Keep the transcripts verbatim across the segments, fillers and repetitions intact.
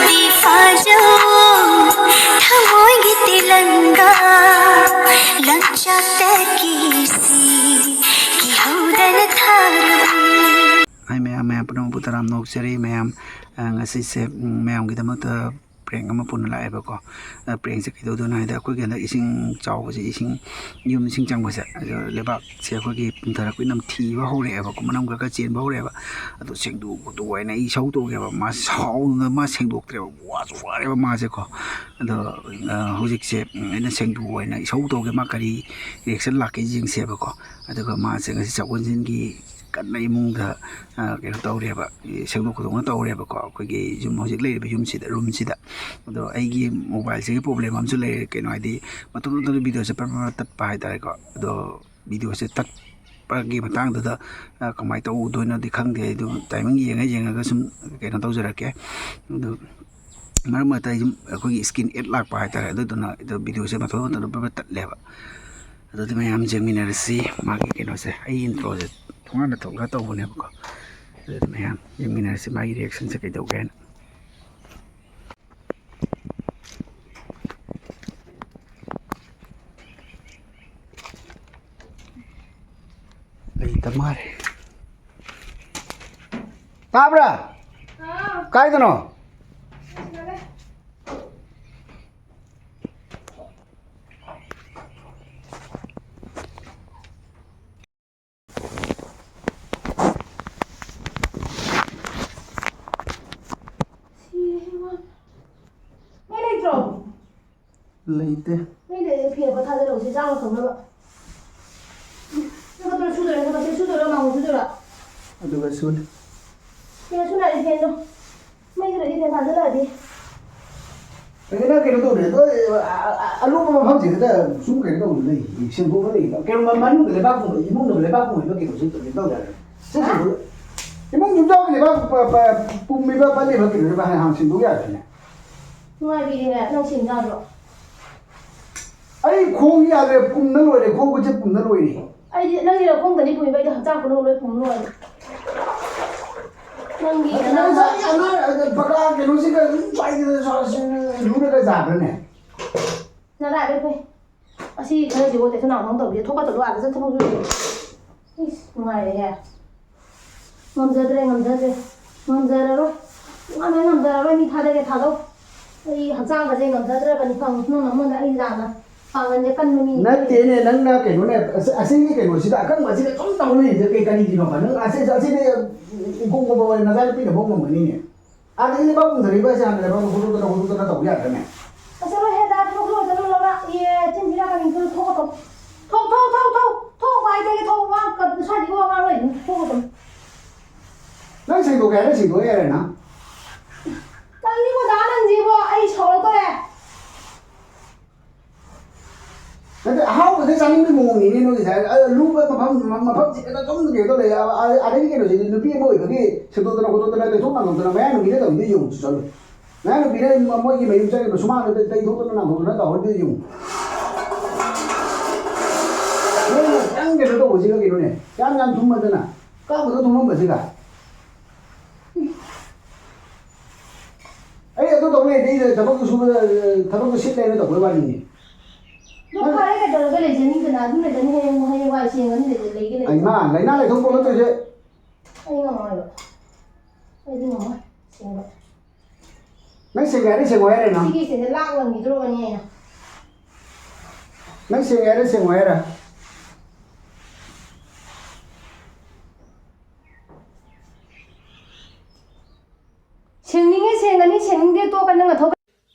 ꯐꯥꯖꯧ ꯊꯃꯣꯏꯒꯤ ꯇꯦꯂꯪꯒꯥ ꯂꯝꯆꯠꯇꯒꯤ ꯁꯤ ꯀꯤꯍꯧꯗꯅ ꯊꯥꯔꯕꯅꯤ꯫ ꯍꯥꯏ ꯃꯌꯥꯝ, ꯃꯌꯥꯝ ꯄꯨꯝꯅꯃꯛꯄꯨ ꯇꯔꯥꯝꯅ ꯑꯣꯛꯆꯔꯤ꯫ ꯃꯌꯥꯝ, ꯑ, ꯉꯁꯤꯁꯦ, ꯎꯝ, ꯃꯌꯥꯝꯒꯤꯗꯃꯛꯇ prank ꯑꯃ ꯄꯨꯅ ꯂꯥꯛꯑꯦꯕꯀꯣ꯫ ꯑ, prankꯁꯦ ꯀꯩꯗꯧꯗꯣꯏꯅꯣ ꯍꯥꯏꯗꯤ, ꯑꯩꯈꯣꯏꯒꯤ ꯍꯟꯗꯛ ꯏꯁꯤꯡ ꯆꯥꯎꯕꯁꯦ, ꯏꯁꯤꯡ, ꯌꯨꯝ ꯏꯁꯤꯡ ꯆꯪꯕꯁꯦ, ꯑꯗꯣ ꯂꯩꯕꯥꯛꯁꯦ ꯑꯩꯈꯣꯏꯒꯤ ꯄꯨꯝꯊꯔꯛꯄꯒꯤ ꯅꯝꯊꯤꯕ ꯍꯧꯔꯛꯑꯦꯕꯀꯣ, ꯃꯅꯝ ꯈꯔ ꯈꯔ ꯆꯦꯟꯕ ꯍꯧꯔꯛꯑꯦꯕ꯫ ꯑꯗꯣ ꯁꯦꯡꯗꯣꯛ ꯈꯣꯠꯇꯣꯛ ꯍꯥꯏꯅ ꯑꯩ ꯏꯁꯧ ꯇꯧꯒꯦꯕ, ꯃꯥ ꯁꯥꯎꯗꯅ ꯃꯥ ꯁꯦꯡꯗꯣꯛꯇ꯭ꯔꯦꯕ, ꯋꯥꯁꯨ ꯋꯥꯔꯦꯕ ꯃꯥꯁꯦꯀꯣ꯫ ꯑꯗꯣ, ꯑ, ꯍꯧꯖꯤꯛꯁꯦ, ꯎꯝ, ꯑꯩꯅ ꯁꯦꯡꯗꯣꯛꯑꯣ ꯍꯥꯏꯅ ꯏꯁꯧ ꯇꯧꯒꯦ, ꯃꯥ ꯀꯔꯤ reaction ꯂꯥꯛꯀꯦ ꯌꯦꯡꯁꯦꯕꯀꯣ꯫ ꯑꯗꯨꯒ ꯃꯥꯁꯦ ꯉꯁꯤ ꯆꯥꯛ ꯏꯟꯖꯤꯟꯒꯤ ꯀꯟꯅ ꯏꯃꯨꯡꯗ, ꯑ, ꯀꯩꯅꯣ ꯇꯧꯔꯦꯕ, ꯁꯦꯡꯗꯣꯛ ꯈꯣꯠꯇꯣꯛꯅ ꯇꯧꯔꯦꯕꯀꯣ, ꯑꯩꯈꯣꯏꯒꯤ ꯌꯨꯝ, ꯍꯧꯖꯤꯛ ꯂꯩꯔꯤꯕ ꯌꯨꯝꯁꯤꯗ, roomꯁꯤꯗ꯫ ꯑꯗꯣ ꯑꯩꯒꯤ mobileꯁꯤꯒꯤ problem ꯑꯃꯁꯨ ꯂꯩꯔꯦ, ꯀꯩꯅꯣ ꯍꯥꯏꯗꯤ, ꯃꯇꯣꯝ ꯃꯇꯣꯝꯗ videoꯁꯦ ꯄꯠ ꯄꯠ ꯄꯠ ꯇꯠꯄ ꯍꯥꯏꯇꯥꯔꯦꯀꯣ꯫ ꯑꯗꯣ videoꯁꯦ ꯇꯠꯄꯒꯤ ꯃꯇꯥꯡꯗꯨꯗ, ꯑ, ꯀꯃꯥꯏꯅ ꯇꯧꯗꯣꯏꯅꯣꯗꯤ ꯈꯪꯗꯦ, ꯑꯗꯨ timing ꯌꯦꯡꯉ ꯌꯦꯡꯉꯒ ꯁꯨꯝ ꯀꯩꯅꯣ ꯇꯧꯖꯔꯛꯀꯦ꯫ ꯑꯗꯨ ꯃꯔꯛ ꯃꯔꯛꯇ ꯑꯩ ꯁꯨꯝ ꯑꯩꯈꯣꯏꯒꯤ screen ad ꯂꯥꯛꯄ ꯍꯥꯏꯇꯥꯔꯦ, ꯑꯗꯨꯗꯨꯅ ꯑꯗꯨ videoꯁꯦ ꯃꯇꯣꯝ ꯃꯇꯣꯝꯗ ꯄꯠ ꯄꯠ ꯇꯠꯂꯦꯕ꯫ ꯑꯗꯨꯗꯤ ꯃꯌꯥꯝ ꯌꯦꯡꯃꯤꯟꯅꯔꯁꯤ ꯃꯥꯒꯤ ꯀꯩꯅꯣꯁꯦ꯫ ꯑꯩ introꯁꯦ ꯊꯣꯡꯒꯥꯟꯗ ꯊꯣꯛꯂꯒ ꯇꯧꯕꯅꯦꯕꯀꯣ꯫ ꯑꯗꯨꯗꯤ ꯃꯌꯥꯝ ꯌꯦꯡꯃꯤꯟꯅꯔꯁꯤ ꯃꯥꯒꯤ reactionꯁꯦ ꯀꯩꯗꯧꯒꯦ ꯍꯥꯏꯅ꯫ ꯂꯩꯇ ꯃꯥꯜꯂꯦ꯫ ꯇꯥꯕ꯭ꯔꯥ? ꯀꯥꯏꯗꯅꯣ? ꯁꯤꯔꯦ ꯏꯃꯥ꯫ ꯃꯩ ꯂꯩꯇ꯭ꯔꯣ? ꯂꯩꯇꯦ꯫ ꯃꯩ ꯂꯩꯔꯗꯤ ꯐꯤ ꯑꯃ ꯊꯥꯖꯤꯜꯂꯛꯎꯁꯦ, ꯆꯥꯛ ꯑꯃ ꯊꯣꯡꯅꯕ꯫ ꯅꯪ ꯈꯛꯇꯔꯣ ꯁꯨꯗꯣꯏꯔꯣ? ꯅꯪ ꯈꯛꯇ ꯁꯨꯗꯣꯏꯔꯣ? ꯃꯥꯡꯒꯣꯜ ꯁꯨꯗꯣꯏꯔꯣ? ꯑꯗꯨꯒ ꯁꯨꯅꯤ꯫ ꯐꯤ ꯑꯃ ꯁꯨꯅꯔꯗꯤ ꯐꯦꯟꯗꯣ꯫ ꯃꯩꯁꯨ ꯂꯩꯇꯦ, ꯐꯦꯟ ꯊꯥꯖꯤꯜꯂꯛꯑꯗꯤ꯫ ꯑꯗꯨ ꯅꯪ ꯀꯩꯅꯣ ꯇꯧꯔꯦ, ꯑꯗꯣ, ꯑ, ꯑ, ꯑ, ꯑꯔꯨꯕ ꯃꯐꯝꯁꯤꯗ ꯁꯨꯝ ꯀꯩꯅꯣ ꯇꯧꯕ ꯂꯩ, ꯁꯦꯡꯗꯣꯛꯄ ꯂꯩ꯫ ꯀꯩꯅꯣ, ꯃ-, ꯃꯅꯨꯡꯗ ꯂꯩꯕꯥꯛꯀꯨꯝꯕ, ꯏꯃꯨꯡꯗ ꯂꯩꯕꯥꯛꯀꯨꯝꯕ ꯀꯩꯅꯣꯁꯦ ꯀꯩꯅꯣ ꯇꯧꯔꯦ꯫ ꯁꯤ ꯁꯦꯡꯗꯣꯛ-, ꯏꯃꯨꯡ ꯌꯨꯝꯖꯥꯎꯒꯤ ꯂꯩꯕꯥꯛ ꯄ-, ꯄ-, ꯄꯨꯝꯃꯤꯕ ꯄꯠꯂꯤꯕ ꯀꯩꯅꯣꯁꯦ ꯍꯥꯟꯅ, ꯍꯥꯟꯅ ꯁꯦꯡꯗꯣꯛ ꯌꯥꯗ꯭ꯔꯅꯦ? ꯅꯨꯡꯉꯥꯏꯕꯤꯔꯦꯅꯦ, ꯅꯪ ꯁꯦꯡ ꯌꯥꯗ꯭ꯔꯣ? ꯑꯩ ꯈꯣꯡ ꯌꯥꯗ꯭ꯔꯦ, ꯄꯨꯝꯅ ꯂꯣꯏꯔꯦ, ꯈꯣꯡ ꯈꯨꯠꯁꯦ ꯄꯨꯝꯅ ꯂꯣꯏꯔꯦ꯫ ꯑꯩꯗꯤ ꯅꯪꯒꯤ ꯂꯧꯈꯣꯡꯗꯅꯤ ꯄꯨꯝꯃꯤꯕ, ꯑꯩꯗꯤ ꯍꯛꯆꯥꯡ ꯄꯨꯝꯅꯃꯛ ꯂꯣꯏ ꯄꯨꯝ ꯂꯣꯏꯔꯦ꯫ ꯅꯪꯒꯤ ꯅꯪ ꯅꯅꯥꯎ ꯉꯁꯥꯏ ꯑꯉꯥꯡ, ꯑ, ꯄꯀꯥ ꯀꯩꯅꯣꯁꯤꯒ ꯑꯗꯨꯝ ꯆꯥ ꯂꯨꯔꯒ ꯌꯥꯕ꯭ꯔꯅꯦ? ꯅꯔꯥꯏꯕꯛ ꯐꯩ꯫ ꯑꯁꯤ ꯈꯔꯁꯤꯕꯨ ꯇꯦꯛꯁꯟ ꯅꯥꯎ ꯅꯪ ꯇꯧꯕꯤꯌꯨ꯫ ꯊꯣꯛꯀ ꯆꯠꯂꯨ, ꯑꯥꯗ ꯆꯠ ꯊꯕꯛ ꯁꯨꯔꯨ꯫ ꯏꯁ, ꯅꯨꯡꯉꯥꯏꯔꯦꯍꯦ꯫ ꯉꯝꯖꯗ꯭ꯔꯦ, ꯉꯝꯖꯗ꯭ꯔꯦ꯫ ꯉꯝꯖꯔꯔꯣꯏ꯫ ꯁꯨꯉꯝ ꯍꯦꯛ ꯉꯝꯖꯔꯔꯣꯏ꯫ ꯃꯤ ꯊꯥꯗꯒꯦ ꯊꯥꯗꯧ꯫ ꯑꯩ ꯍꯛꯆꯥꯡꯒꯁꯦ ꯉꯝꯖꯗ꯭ꯔꯕꯅꯤ꯫ ꯐꯪꯉꯁꯅꯨ ꯅꯉꯣꯟꯗ ꯑꯩ ꯂꯥꯟꯅ꯫ ꯄꯥꯡꯒꯜꯁꯦ ꯀꯟꯕ ꯃꯤꯅꯤ꯫ ꯅꯠꯇꯦꯅꯦ, ꯅꯪꯅ ꯀꯩꯅꯣꯅꯦ, ꯑꯁ-, ꯑꯁꯤꯒꯤ ꯀꯩꯅꯣꯁꯤꯗ ꯑꯀꯪꯕꯁꯤꯗ ꯑꯗꯨꯝ ꯇꯧ ꯂꯩꯔꯤꯁꯦ ꯀꯩ, ꯀꯔꯤꯒꯤꯅꯣꯕ? ꯅꯪ ꯑꯁꯤ, ꯑꯁꯤꯗꯤ ꯏꯀꯣꯡ ꯀꯣꯡꯕ ꯅꯆꯥꯅꯨꯄꯤꯅ ꯐꯥꯎ ꯉꯝꯒꯅꯤꯅꯦ꯫ ꯑꯥꯗꯒꯤ ꯂꯩꯕꯥꯛ ꯄꯨꯝꯊꯔꯛꯏꯕ ꯑꯁꯦ ꯍꯥꯟꯅ ꯂꯩꯕꯥꯛ ꯍꯨꯠꯇꯣꯛꯇꯅ ꯍꯨꯠꯇꯣꯛꯇꯅ ꯇꯧꯕ ꯌꯥꯗ꯭ꯔꯅꯦ? ꯑꯁ, ꯆꯠꯂꯣꯍꯦ, ꯗꯥ, ꯊꯣꯛꯈ꯭ꯔꯣ, ꯆꯠꯂꯣ, ꯂꯧꯔ꯫ ꯑꯦ, ꯆꯤꯟ ꯊꯤꯔꯛꯀꯅꯤ, ꯊꯣꯛ, ꯊꯣꯛ, ꯊꯣꯛ꯫ ꯊꯣꯛ, ꯊꯣꯛ, ꯊꯣꯛ, ꯊꯣꯛ꯫ ꯊꯣꯛ, ꯍꯥꯏꯗꯒꯤ ꯊꯣꯛ, ꯋꯥ ꯀ-, ꯁ꯭ꯋꯥꯏꯗꯒꯤ ꯋꯥ ꯉꯥꯡ ꯂꯩ, ꯊꯣꯛ ꯑꯗꯨꯝ꯫ ꯅꯪ ꯁꯦꯡꯗꯣꯛꯀꯦ ꯍꯥꯏꯔ ꯁꯦꯡꯗꯣꯛ ꯌꯥꯔꯦ ꯅꯪ꯫ ꯇꯜꯂꯤꯕꯣ, ꯗꯥ, ꯅꯪꯁꯤꯕꯣ, ꯑꯩ ꯁꯥꯎꯔꯛꯇꯣꯔꯦ꯫ ꯅꯠꯇꯦ, ꯑꯍꯥꯎꯕꯗ ꯆꯥꯅꯤꯡꯕꯒꯤ ꯃꯑꯣꯡꯅꯤꯅꯦ ꯅꯣꯏꯒꯤꯁꯦ꯫ ꯑ, ꯂꯨꯕ ꯃꯐꯝ, ꯃꯐꯝꯁꯤ ꯈꯛꯇ ꯑꯗꯨꯝ ꯀꯩꯅꯣ ꯇꯧ ꯂꯩ꯫ ꯑ, ꯑ, ꯑꯗꯒꯤ ꯀꯩꯅꯣꯁꯤꯗꯤ ꯅꯨꯄꯤ ꯑꯃ ꯑꯣꯏꯕꯒꯤ ꯁꯦꯡꯗꯣꯛꯇꯅ ꯈꯣꯠꯇꯣꯛꯇꯅ ꯇꯩꯊꯣꯛ ꯅꯥꯟꯊꯣꯛꯇꯅ ꯃꯌꯥꯡ ꯅꯨꯄꯤꯅ ꯇꯧꯔꯤꯗꯣ ꯌꯦꯡꯉꯨ ꯆꯠꯂꯨ꯫ ꯃꯌꯥꯡ ꯅꯨꯄꯤꯅ ꯃ-, ꯃꯣꯏꯒꯤ ꯃꯌꯨꯝ ꯆꯠꯂꯤꯕ ꯁꯨꯃꯥꯡꯗꯨꯗ ꯇꯩꯊꯣꯛꯇꯅ ꯅꯥꯟꯊꯣꯛꯇꯅ ꯇꯧꯍꯧꯔꯤꯗꯣ ꯌꯦꯡꯉꯨ꯫ ꯅꯣꯏꯅ ꯈꯤꯇꯪ ꯀꯩꯅꯣ ꯇꯧꯕꯁꯤꯒ ꯀꯩꯅꯣꯅꯦ, ꯌꯥꯝ ꯌꯥꯝ ꯊꯨꯝꯃꯗꯅ ꯀꯥꯡ ꯃꯊꯛ ꯊꯨꯝꯃꯝꯕꯁꯤꯒ꯫ ꯑꯩ ꯑꯗꯨ ꯇꯧ ꯂꯩꯔꯗꯤ ꯑꯩ ꯊꯕꯛꯇꯨ ꯁꯨꯕꯗ, ꯊꯕꯛꯇꯨ ꯁꯤꯠ ꯂꯩꯔ ꯇꯧꯕꯩ ꯋꯥꯅꯤꯅꯦ꯫ ꯑꯗꯨ ꯐꯔꯦ, ꯀꯩꯗꯧꯔꯒꯦ? ꯂꯩꯖꯅꯤꯗꯅ, ꯑꯗꯨꯝ ꯂꯩꯖꯅꯤ, ꯍꯌꯦꯡ, ꯍꯌꯦꯡꯋꯥꯏ ꯁꯦꯡꯉꯅꯤ, ꯂꯩꯖ-, ꯂꯩꯒꯦ ꯂꯩꯖ-꯫ ꯑꯩ ꯃꯥ, ꯂꯥꯏꯅꯥ ꯂꯩꯊꯣꯛ ꯄꯣꯠ ꯅꯠꯇ꯭ꯔꯤꯁꯦ꯫ ꯑꯩ ꯉꯝꯃꯣꯏꯕ꯫ ꯑꯩꯗꯤ ꯉꯝꯃꯣꯏ ꯁꯦꯡꯕ꯫ ꯅꯪ ꯁꯦꯡꯒꯦ ꯍꯥꯏꯔꯗꯤ ꯁꯦꯡꯉꯣ ꯍꯥꯏꯔꯦ ꯅꯪ꯫ ꯁꯤꯒꯤꯁꯤꯗ ꯂꯥꯛ ꯂꯪꯈꯤꯗ꯭ꯔꯣꯕꯅꯤ ꯑꯩꯅ꯫ ꯅꯪ ꯁꯦꯡꯒꯦ ꯍꯥꯏꯔꯗꯤ ꯁꯦꯡꯉꯣ ꯍꯥꯏꯔꯦ꯫ ꯁꯦꯡꯅꯤꯡꯉꯦ ꯁꯦꯡꯒꯅꯤ, ꯁꯦꯡꯅꯤꯡꯗꯦ ꯇꯣꯛꯀꯅꯤ, ꯅꯪ ꯅꯊꯧ꯫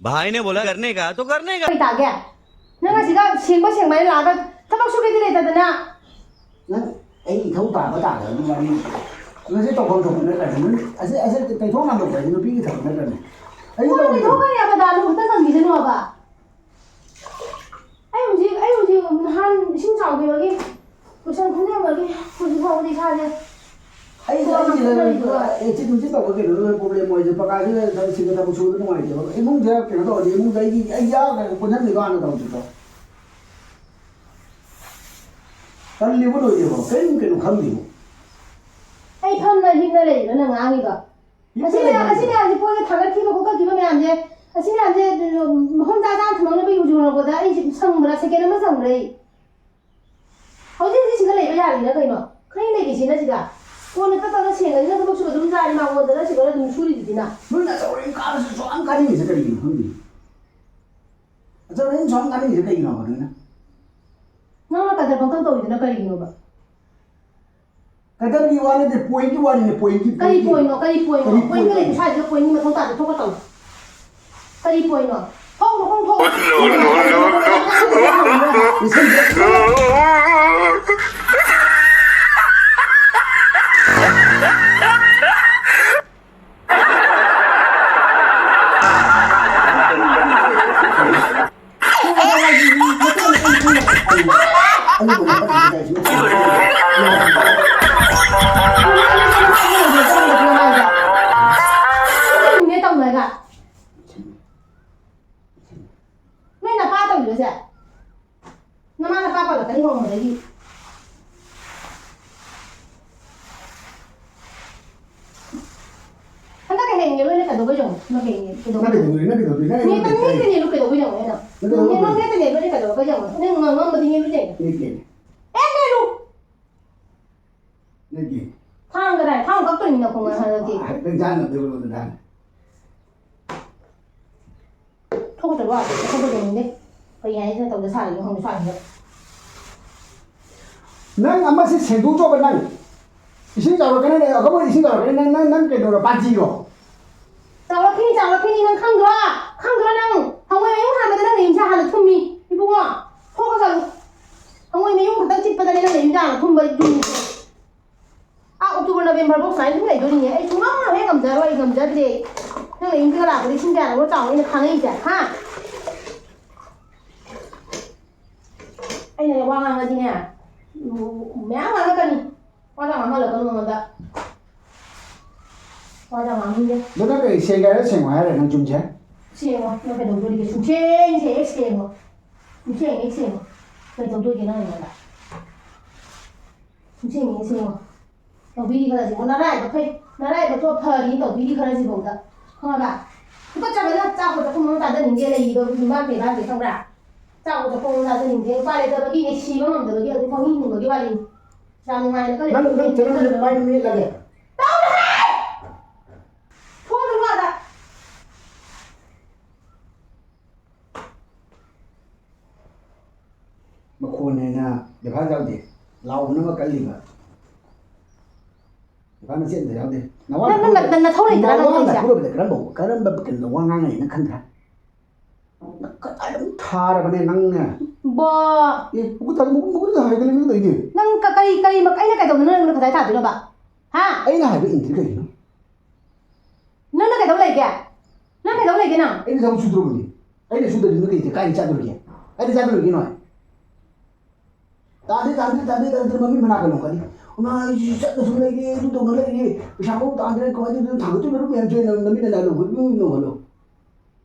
भाई ने बोला करने का तो करने का। ꯀꯔꯤ ꯇꯥꯒꯦ? ꯅꯪ ꯑꯁꯤꯗ ꯁꯦꯡꯕ ꯁꯦꯡꯕ ꯍꯥꯏꯅ ꯂꯥꯛꯑꯒ ꯊꯕꯛ ꯁꯨꯒꯦꯗꯤ ꯂꯩꯇꯗꯅ꯫ ꯅꯪ ꯑꯩ ꯏꯊꯧ ꯇꯥꯕ ꯇꯥꯗꯕꯒꯤ ꯋꯥꯔꯤ ꯅꯠꯇꯦ꯫ ꯃꯁꯤ ꯇꯧꯐꯝ ꯊꯣꯛꯄ ꯅꯠꯇ꯭ꯔꯅꯦ? ꯅꯪ ꯑꯁꯤ, ꯑꯁꯤ ꯇꯩꯊꯣꯛ ꯅꯥꯟꯊꯣꯛꯄ ꯍꯥꯏꯁꯦ ꯅꯨꯄꯤꯒꯤ ꯊꯕꯛ ꯅꯠꯇ꯭ꯔꯅꯦ? ꯑꯩ ꯍꯣꯏ, ꯇꯧꯐꯝ ꯊꯣꯛꯄ ꯇꯩꯊꯣꯛꯀꯅꯤ ꯍꯥꯏꯕ, ꯗꯥ, ꯂꯨ ꯈꯛꯇ ꯀꯪꯈꯤꯁꯅꯨ ꯍꯥꯏꯕ꯫ ꯑꯩ ꯍꯧꯖꯤꯛ, ꯑꯩ ꯍꯧꯖꯤꯛ ꯅꯍꯥꯟ ꯏꯁꯤꯡ ꯆꯥꯎꯈꯤꯕꯒꯤ ꯀꯣꯏꯁꯟ ꯈꯟꯖꯕꯒꯤ ꯍꯧꯖꯤꯛ ꯐꯥꯎꯕꯗꯤ ꯏꯁꯥꯁꯦ ꯑꯩ, ꯁꯣꯔ ꯑꯩꯒꯤ ꯍꯣꯟꯕ ꯂꯩꯔ-, ꯉꯝꯗ꯭ꯔꯤꯕ꯫ ꯑꯦ, ꯁꯤ ꯅꯨꯡꯁꯤꯠ ꯇꯧꯕ ꯀꯩꯅꯣ ꯂꯣꯏ ꯄ꯭ꯔꯣꯕ꯭ꯂꯦꯝ ꯑꯣꯏꯁꯦ꯫ ꯄꯀꯥꯁꯤꯗ ꯊꯕꯛ ꯁꯤꯗ ꯊꯕꯛ ꯁꯨꯕꯗ ꯅꯨꯡꯉꯥꯏꯇꯦꯕ꯫ ꯏꯃꯨꯡꯁꯦ ꯀꯩꯅꯣ ꯇꯧꯔꯗꯤ ꯏꯃꯨꯡꯗ ꯑꯩꯒꯤ, ꯑꯩ ꯌꯥꯎꯗ꯭ꯔꯒ ꯄꯨꯟꯁꯤꯟꯕꯤꯕ ꯍꯥꯟꯅ ꯇꯧꯗ꯭ꯔꯤꯀꯣ꯫ ꯇꯜꯂꯤꯕ ꯂꯣꯏꯔꯦꯕ꯫ ꯀꯔꯤꯝ ꯀꯩꯅꯣ ꯈꯪꯗꯦꯕ꯫ ꯑꯩ ꯐꯝꯅ ꯍꯤꯞꯅ ꯂꯩꯔꯤꯕ ꯅꯪ ꯉꯥꯡꯉꯤꯗꯣ? ꯍꯤꯞꯅ ꯑꯁꯤ ꯃꯌꯥꯝ, ꯂꯩꯕ ꯑꯁꯤ ꯃꯌꯥꯝꯁꯦ ꯄꯣꯠꯁꯦ ꯊꯥꯡꯒꯠꯈꯤꯕ ꯈꯣꯠꯀꯠꯈꯤꯕ ꯃꯌꯥꯝꯁꯦ ꯑꯁꯤ ꯃꯌꯥꯝꯁꯦ ꯃꯐꯝ ꯆꯥ ꯆꯥꯅ ꯊꯝꯃꯛꯅꯕꯒꯤ ꯍꯧꯖꯤꯛ ꯍꯣꯠꯅꯔꯛꯄꯗ ꯑꯩꯁꯦ ꯁꯪꯕ꯭ꯔꯥ? ꯁꯦꯀꯦꯟ ꯑꯃ ꯁꯪꯕ꯭ꯔꯥ ꯑꯩ? ꯍꯧꯖꯤꯛ ꯍꯧꯖꯤꯛ ꯁꯤꯗ ꯂꯩꯕ ꯌꯥꯔꯤꯅ ꯀꯩꯅꯣ? ꯈꯔ ꯂꯩꯒꯦ ꯁꯤꯅ ꯁꯤꯗ꯫ ꯀꯣꯟꯅ ꯇꯞ ꯇꯞꯅ ꯁꯦꯡꯉꯅꯤꯅ ꯊꯕꯛ ꯁꯨꯕ ꯑꯗꯨꯝ ꯌꯥꯔꯤ, ꯃꯥꯡꯒꯣꯟꯗꯅ ꯁꯤꯗ ꯑꯗꯨꯝ ꯁꯨꯔꯤꯗꯨꯗꯤꯅ꯫ ꯅꯣꯏꯅ ꯑꯆꯧꯔꯦꯅ ꯀꯥꯔꯁꯨ ꯁꯨꯛꯀꯥꯟ ꯀꯥꯅꯤꯡꯉꯤꯁꯦ ꯀꯔꯤꯒꯤꯅꯣ ꯈꯪꯗꯦ꯫ ꯑꯆꯧꯔꯦꯅ ꯁꯨꯛꯀꯥꯟ ꯀꯥꯅꯤꯡꯉꯤꯁꯦ ꯀꯩꯒꯤꯅꯣꯕ ꯅꯣꯏꯅ? ꯅꯪꯅ ꯀꯗꯔ ꯄꯪꯇꯧ ꯇꯧꯔꯤꯗꯨꯅ ꯀꯔꯤꯒꯤꯅꯣꯕ? ꯀꯗꯔꯒꯤ ꯋꯥ ꯅꯠꯇꯦ, ꯄꯣꯏꯟꯒꯤ ꯋꯥꯅꯤꯅꯦ, ꯄꯣꯏꯟꯒꯤ, ꯀꯔꯤ ꯄꯣꯏꯟꯒꯤ꯫ ꯄꯣꯏꯟꯅꯣ? ꯀꯔꯤ ꯄꯣꯏꯟꯅꯣ? ꯀꯔꯤ ꯄꯣꯏꯟꯒ ꯄꯣꯏꯟꯅꯣ? ꯂꯩꯇꯦ ꯁ꯭ꯋꯥꯏꯁꯤꯗ, ꯄꯣꯏꯟꯒꯤ ꯃꯊꯧ ꯇꯥꯗꯦ, ꯊꯣꯛꯄ ꯇꯧ꯫ ꯀꯔꯤ ꯄꯣꯏꯟꯅꯣ? ꯊꯣꯛꯎꯅꯨ, ꯈꯣꯡ ꯊꯣꯛꯎꯅꯨ꯫ ꯇꯧꯅꯦ ꯇꯧꯅꯦꯒ꯫ ꯅꯣꯏ ꯅꯄꯥ ꯇꯧꯔꯤꯔꯣ ꯁꯦ? ꯅꯃꯥ ꯅꯄꯥ ꯄꯜꯂꯛꯀꯅꯤ ꯍꯣꯡꯕꯗꯒꯤ꯫ ꯍꯟꯗꯛꯀ ꯍꯦꯛ ꯅꯦꯠꯂꯣꯏꯅ ꯀꯩꯗꯧꯕꯩ ꯌꯦꯡꯉꯣ? ꯍꯟꯗꯛꯀ ꯍꯦꯛ ꯅꯦꯠ-, ꯀꯩꯗꯧꯕꯩ ꯅꯪ ꯌꯦꯡꯉꯣ? ꯀꯩꯗꯧꯗꯣꯏꯅꯣ? ꯅꯪ ꯅꯦꯠ-, ꯀꯩꯗꯧꯗꯣꯏꯅꯣ? ꯅꯦꯠꯇ ꯅꯦꯠꯂꯨ ꯀꯩꯗꯧꯕꯩ ꯌꯦꯡꯉꯣ ꯅꯪ? ꯅꯪ ꯀꯩꯗꯧꯕꯩ ꯅꯦꯠ-, ꯅꯪ ꯅꯦꯠꯇ ꯅꯦꯠꯂꯣꯏꯅ ꯀꯩꯗꯧꯕꯩ ꯌꯦꯡꯉꯣ? ꯅꯪ ꯉ-, ꯉꯝꯃꯗꯤ ꯅꯦꯠꯂꯨ ꯌꯦꯡꯒꯦ꯫ ꯅꯦꯠꯀꯦ꯫ ꯑꯦ, ꯅꯦꯠꯂꯨ! ꯅꯦꯠꯀꯦ꯫ ꯊꯥꯡ ꯀꯗꯥꯏ? ꯊꯥꯡ ꯀꯛꯇꯣꯏꯅꯤ ꯅꯈꯣꯡ ꯍꯟꯗꯛꯇꯤ꯫ ꯍꯥꯏꯐꯦꯠꯇꯪ ꯆꯥꯅꯕꯗꯨ ꯂꯣꯟꯗ ꯍꯥꯟꯅ꯫ ꯊꯣꯛꯇ꯭ꯔꯕ ꯊꯣꯛꯄ ꯌꯦꯡꯅꯤꯡꯗꯦ꯫ ꯀꯔꯤ ꯍꯥꯏꯗꯅ ꯇꯧꯗ ꯁꯥꯔꯤꯅꯣ ꯈꯪꯗꯦ ꯁ꯭ꯋꯥꯏꯁꯤꯗ꯫ ꯅꯪ ꯑꯃꯁꯤ ꯁꯦꯡꯗꯣꯛꯆꯣꯕ ꯅꯪ꯫ ꯏꯁꯤꯡ ꯆꯥꯎꯔꯛꯀꯅꯤ, ꯑꯩꯈꯣꯏ ꯏꯁꯤꯡ ꯆꯥꯎꯔꯛꯀꯅꯤ, ꯅꯪ, ꯅꯪ, ꯅꯪ ꯀꯩꯗꯧꯔ ꯄꯥꯟꯖꯤꯔꯣ? ꯆꯥꯎꯔꯛꯈꯤꯅꯤ, ꯆꯥꯎꯔꯛꯈꯤꯅꯤ, ꯅꯪ ꯈꯪꯗ꯭ꯔꯣ? ꯈꯪꯗ꯭ꯔꯣ ꯅꯪ? ꯍꯪꯉꯣꯏ ꯃꯌꯨꯡ ꯍꯥꯟꯕꯗ ꯅꯪ ꯅꯌꯨꯝꯁꯦ ꯍꯥꯟꯅ ꯊꯨꯝꯃꯤ, ꯏꯕꯨꯡꯉꯣ꯫ ꯊꯣꯛꯑ ꯆꯠꯂꯨ꯫ ꯍꯪꯉꯣꯏ ꯃꯌꯨꯡ ꯈꯛꯇꯪ ꯆꯤꯠꯄꯗꯅꯦ ꯅꯪ ꯅꯌꯨꯝꯁꯦ ꯍꯥꯟꯅ ꯊꯨꯝꯕ ꯌꯨꯝꯁꯦ꯫ ꯑꯥ, ꯑꯣꯛꯇꯣꯕꯔ, ꯅꯕꯦꯝꯕꯔ ꯐꯥꯎ ꯁꯨꯃꯥꯏꯅ ꯑꯗꯨꯝ ꯂꯩꯗꯣꯔꯤꯅꯦ꯫ ꯑꯩ ꯁꯨꯡꯉꯝ ꯍꯦꯛ ꯉꯝꯖꯔꯣꯏ, ꯑꯩ ꯉꯝꯖꯗ꯭ꯔꯦ꯫ ꯅꯪ ꯅꯌꯨꯝꯗꯒ ꯂꯥꯛꯄꯗ ꯏꯁꯤꯡ ꯀꯌꯥꯔꯛꯅꯣ ꯆꯥꯎꯅ ꯑꯩꯅ ꯈꯥꯡꯉꯛꯏꯁꯦ, ꯍꯥ? ꯑꯩꯅꯅꯦ ꯋꯥ ꯉꯥꯡꯉꯗꯤꯅꯦ, ꯃꯌꯥꯝ ꯉꯥꯡꯉꯛꯀꯅꯤ꯫ ꯋꯥ ꯌꯥꯝ ꯉꯥꯡꯍꯜꯂꯛꯀꯅꯨ ꯑꯩꯉꯣꯟꯗ꯫ ꯋꯥ ꯌꯥꯝ ꯉꯥꯡꯅꯤꯡꯗꯦ꯫ ꯑꯗꯣ ꯅꯪ ꯀꯔꯤ ꯁꯦꯡꯒꯦ ꯍꯥꯏꯔ ꯁꯦꯡꯉꯣ ꯍꯥꯏꯔ ꯅꯪ ꯌꯨꯝꯁꯦ? ꯁꯦꯡꯉꯣ, ꯅꯪ ꯀꯩꯗꯧꯗꯣꯔꯤꯒꯦ? ꯁꯨꯡꯁꯦꯡ ꯁꯦꯡ ꯍꯦꯛ ꯁꯦꯡꯉꯣ꯫ ꯁꯨꯡꯁꯦꯡ ꯍꯦꯛ ꯁꯦꯡꯉꯣ꯫ ꯀꯩꯗꯧꯗꯣꯏꯒꯦ ꯅꯪ ꯑꯩꯉꯣꯟꯗ? ꯁꯨꯡꯁꯦꯡ ꯍꯦꯛ ꯁꯦꯡꯉꯣ꯫ ꯇꯧꯕꯤꯔꯤ ꯈꯔꯁꯤꯕꯨ ꯅꯔꯥꯏꯕꯛ ꯐꯩ꯫ ꯅꯔꯥꯏꯕꯛꯇꯣ ꯐꯔꯤ ꯇꯧꯕꯤꯔꯤ ꯈꯔꯁꯤꯐꯧꯗ꯫ ꯈꯪꯉꯕ? ꯇꯨꯀꯠꯆꯕꯅ ꯆꯥꯛꯄꯣ ꯆꯥꯛꯈꯨꯝ ꯑꯃ ꯆꯥꯖꯅꯤꯡꯗꯦ, ꯂꯩꯔꯤꯕ ꯌꯨꯝꯕꯥꯟ ꯀꯩꯕꯥꯟꯁꯦ ꯈꯪꯕ꯭ꯔꯥ? ꯆꯥꯛꯄꯣ ꯆꯥꯛꯈꯨꯝ ꯑꯃ ꯆꯥꯖꯅꯤꯡꯗꯦ, ꯎꯄꯥꯏ ꯂꯩꯇꯕꯒꯤꯅꯦ, ꯁꯤꯕ ꯉꯝꯗꯕꯒꯤ ꯍꯧꯖꯤꯛ ꯄꯪꯍꯤꯡ ꯍꯤꯡꯕꯒꯤ ꯋꯥꯔꯤꯅꯤ꯫ ꯌꯥꯝ ꯅꯨꯡꯉꯥꯏꯅꯒ ꯅꯪ ꯅꯪ ꯆꯠꯂꯝꯁꯦ ꯂꯩꯇꯕꯒꯤ꯫ ꯄꯥꯏ ꯃꯦꯠꯂꯒꯦ꯫ ꯇꯧꯔꯦꯍꯦ! ꯊꯣꯡꯗꯣ ꯂꯥꯗ꯫ ꯃꯈꯣꯟ ꯍꯦꯟꯅ ꯕꯦꯕꯥꯔ ꯌꯥꯎꯗꯦ꯫ ꯂꯥꯎꯕꯅ ꯑꯃ ꯀꯜꯂꯤꯕ꯫ ꯕꯦꯕꯥꯔ ꯃꯆꯦꯠ ꯑꯝꯇ ꯌꯥꯎꯗꯦ꯫ ꯅꯋꯥꯅ ꯅꯪ, ꯅꯪ, ꯐꯨꯔꯕꯗ, ꯅꯪ ꯅꯊꯧ ꯂꯩꯇ꯭ꯔꯥ ꯅꯪ ꯅꯋꯥꯅ ꯇꯧꯔꯤꯁꯦ? ꯐꯨꯔꯕꯗ ꯀꯔꯝꯕ, ꯀꯔꯝꯕ ꯀꯩꯅꯣꯗ ꯋꯥ ꯉꯥꯡꯉꯛꯏ ꯅꯪ ꯈꯪꯗ꯭ꯔꯥ? ꯅꯪ ꯀꯗꯥꯏꯗ ꯑꯃꯨꯛ ꯊꯥꯔꯕꯅꯦ ꯅꯪꯅ? ꯕꯣ! ꯑꯦ, ꯃꯈꯨꯠ ꯊꯥꯗꯣꯛ-, ꯃꯈꯨꯠ, ꯃꯈꯨꯠꯇ ꯍꯥꯏꯒꯠꯂꯦ ꯅꯪ ꯇꯧꯔꯤꯁꯦ꯫ ꯅꯪ ꯀ-, ꯀꯔꯤ, ꯀꯔꯤ ꯃꯛ-, ꯑꯩꯅ ꯀꯩꯗꯧꯗꯅ ꯅꯪꯅ ꯀꯗꯥꯏ ꯊꯥꯗꯣꯏꯅꯣꯕ? ꯍꯥ? ꯑꯩꯅ ꯍꯥꯏꯕ ꯏꯟꯗ꯭ꯔꯤ ꯀꯩꯒꯤꯅꯣ? ꯅꯪꯅ ꯀꯩꯗꯧ ꯂꯩꯒꯦ? ꯅꯪ ꯀꯩꯗꯧ ꯂꯩꯒꯦ ꯅꯪ? ꯑꯩꯅ ꯊꯕꯛ ꯁꯨꯗ꯭ꯔꯣꯕꯅꯤ꯫ ꯑꯩꯅ ꯁꯨꯗ꯭ꯔꯗꯤ ꯅꯣꯏ ꯀꯩ ꯀꯥꯏꯗ ꯆꯥꯗꯣꯔꯤꯒꯦ? ꯀꯥꯏꯗ ꯆꯥꯗꯣꯔꯤꯒꯦ ꯅꯣꯏ? ꯇꯥꯟꯗꯦ, ꯇꯥꯟꯗꯦ, ꯇꯥꯟꯗꯦ, ꯇꯥꯟꯗꯦ, ꯃꯃꯤꯠ ꯃꯅꯥ ꯀꯩꯅꯣ ꯀꯅꯤ? ꯏꯃꯥ, ꯑꯩꯁꯤ ꯆꯠꯅ ꯁꯨꯝ ꯂꯩꯔꯦ, ꯑꯗꯨ ꯇꯧꯅ ꯂꯩꯔꯦ, ꯄꯩꯁꯥ ꯐꯥꯎ ꯇꯥꯟꯗ꯭ꯔꯦ, ꯀꯃꯥꯏꯅ ꯇꯧꯗꯣꯏꯅꯣ? ꯊꯥꯡꯒꯠꯇꯣꯏ ꯃꯔꯨꯞ ꯃꯌꯥꯝꯁꯦ ꯅꯪ ꯅꯃꯤꯠ ꯅꯅꯥ ꯂꯧꯈꯠ-, ꯂꯧꯈꯠꯂꯣ꯫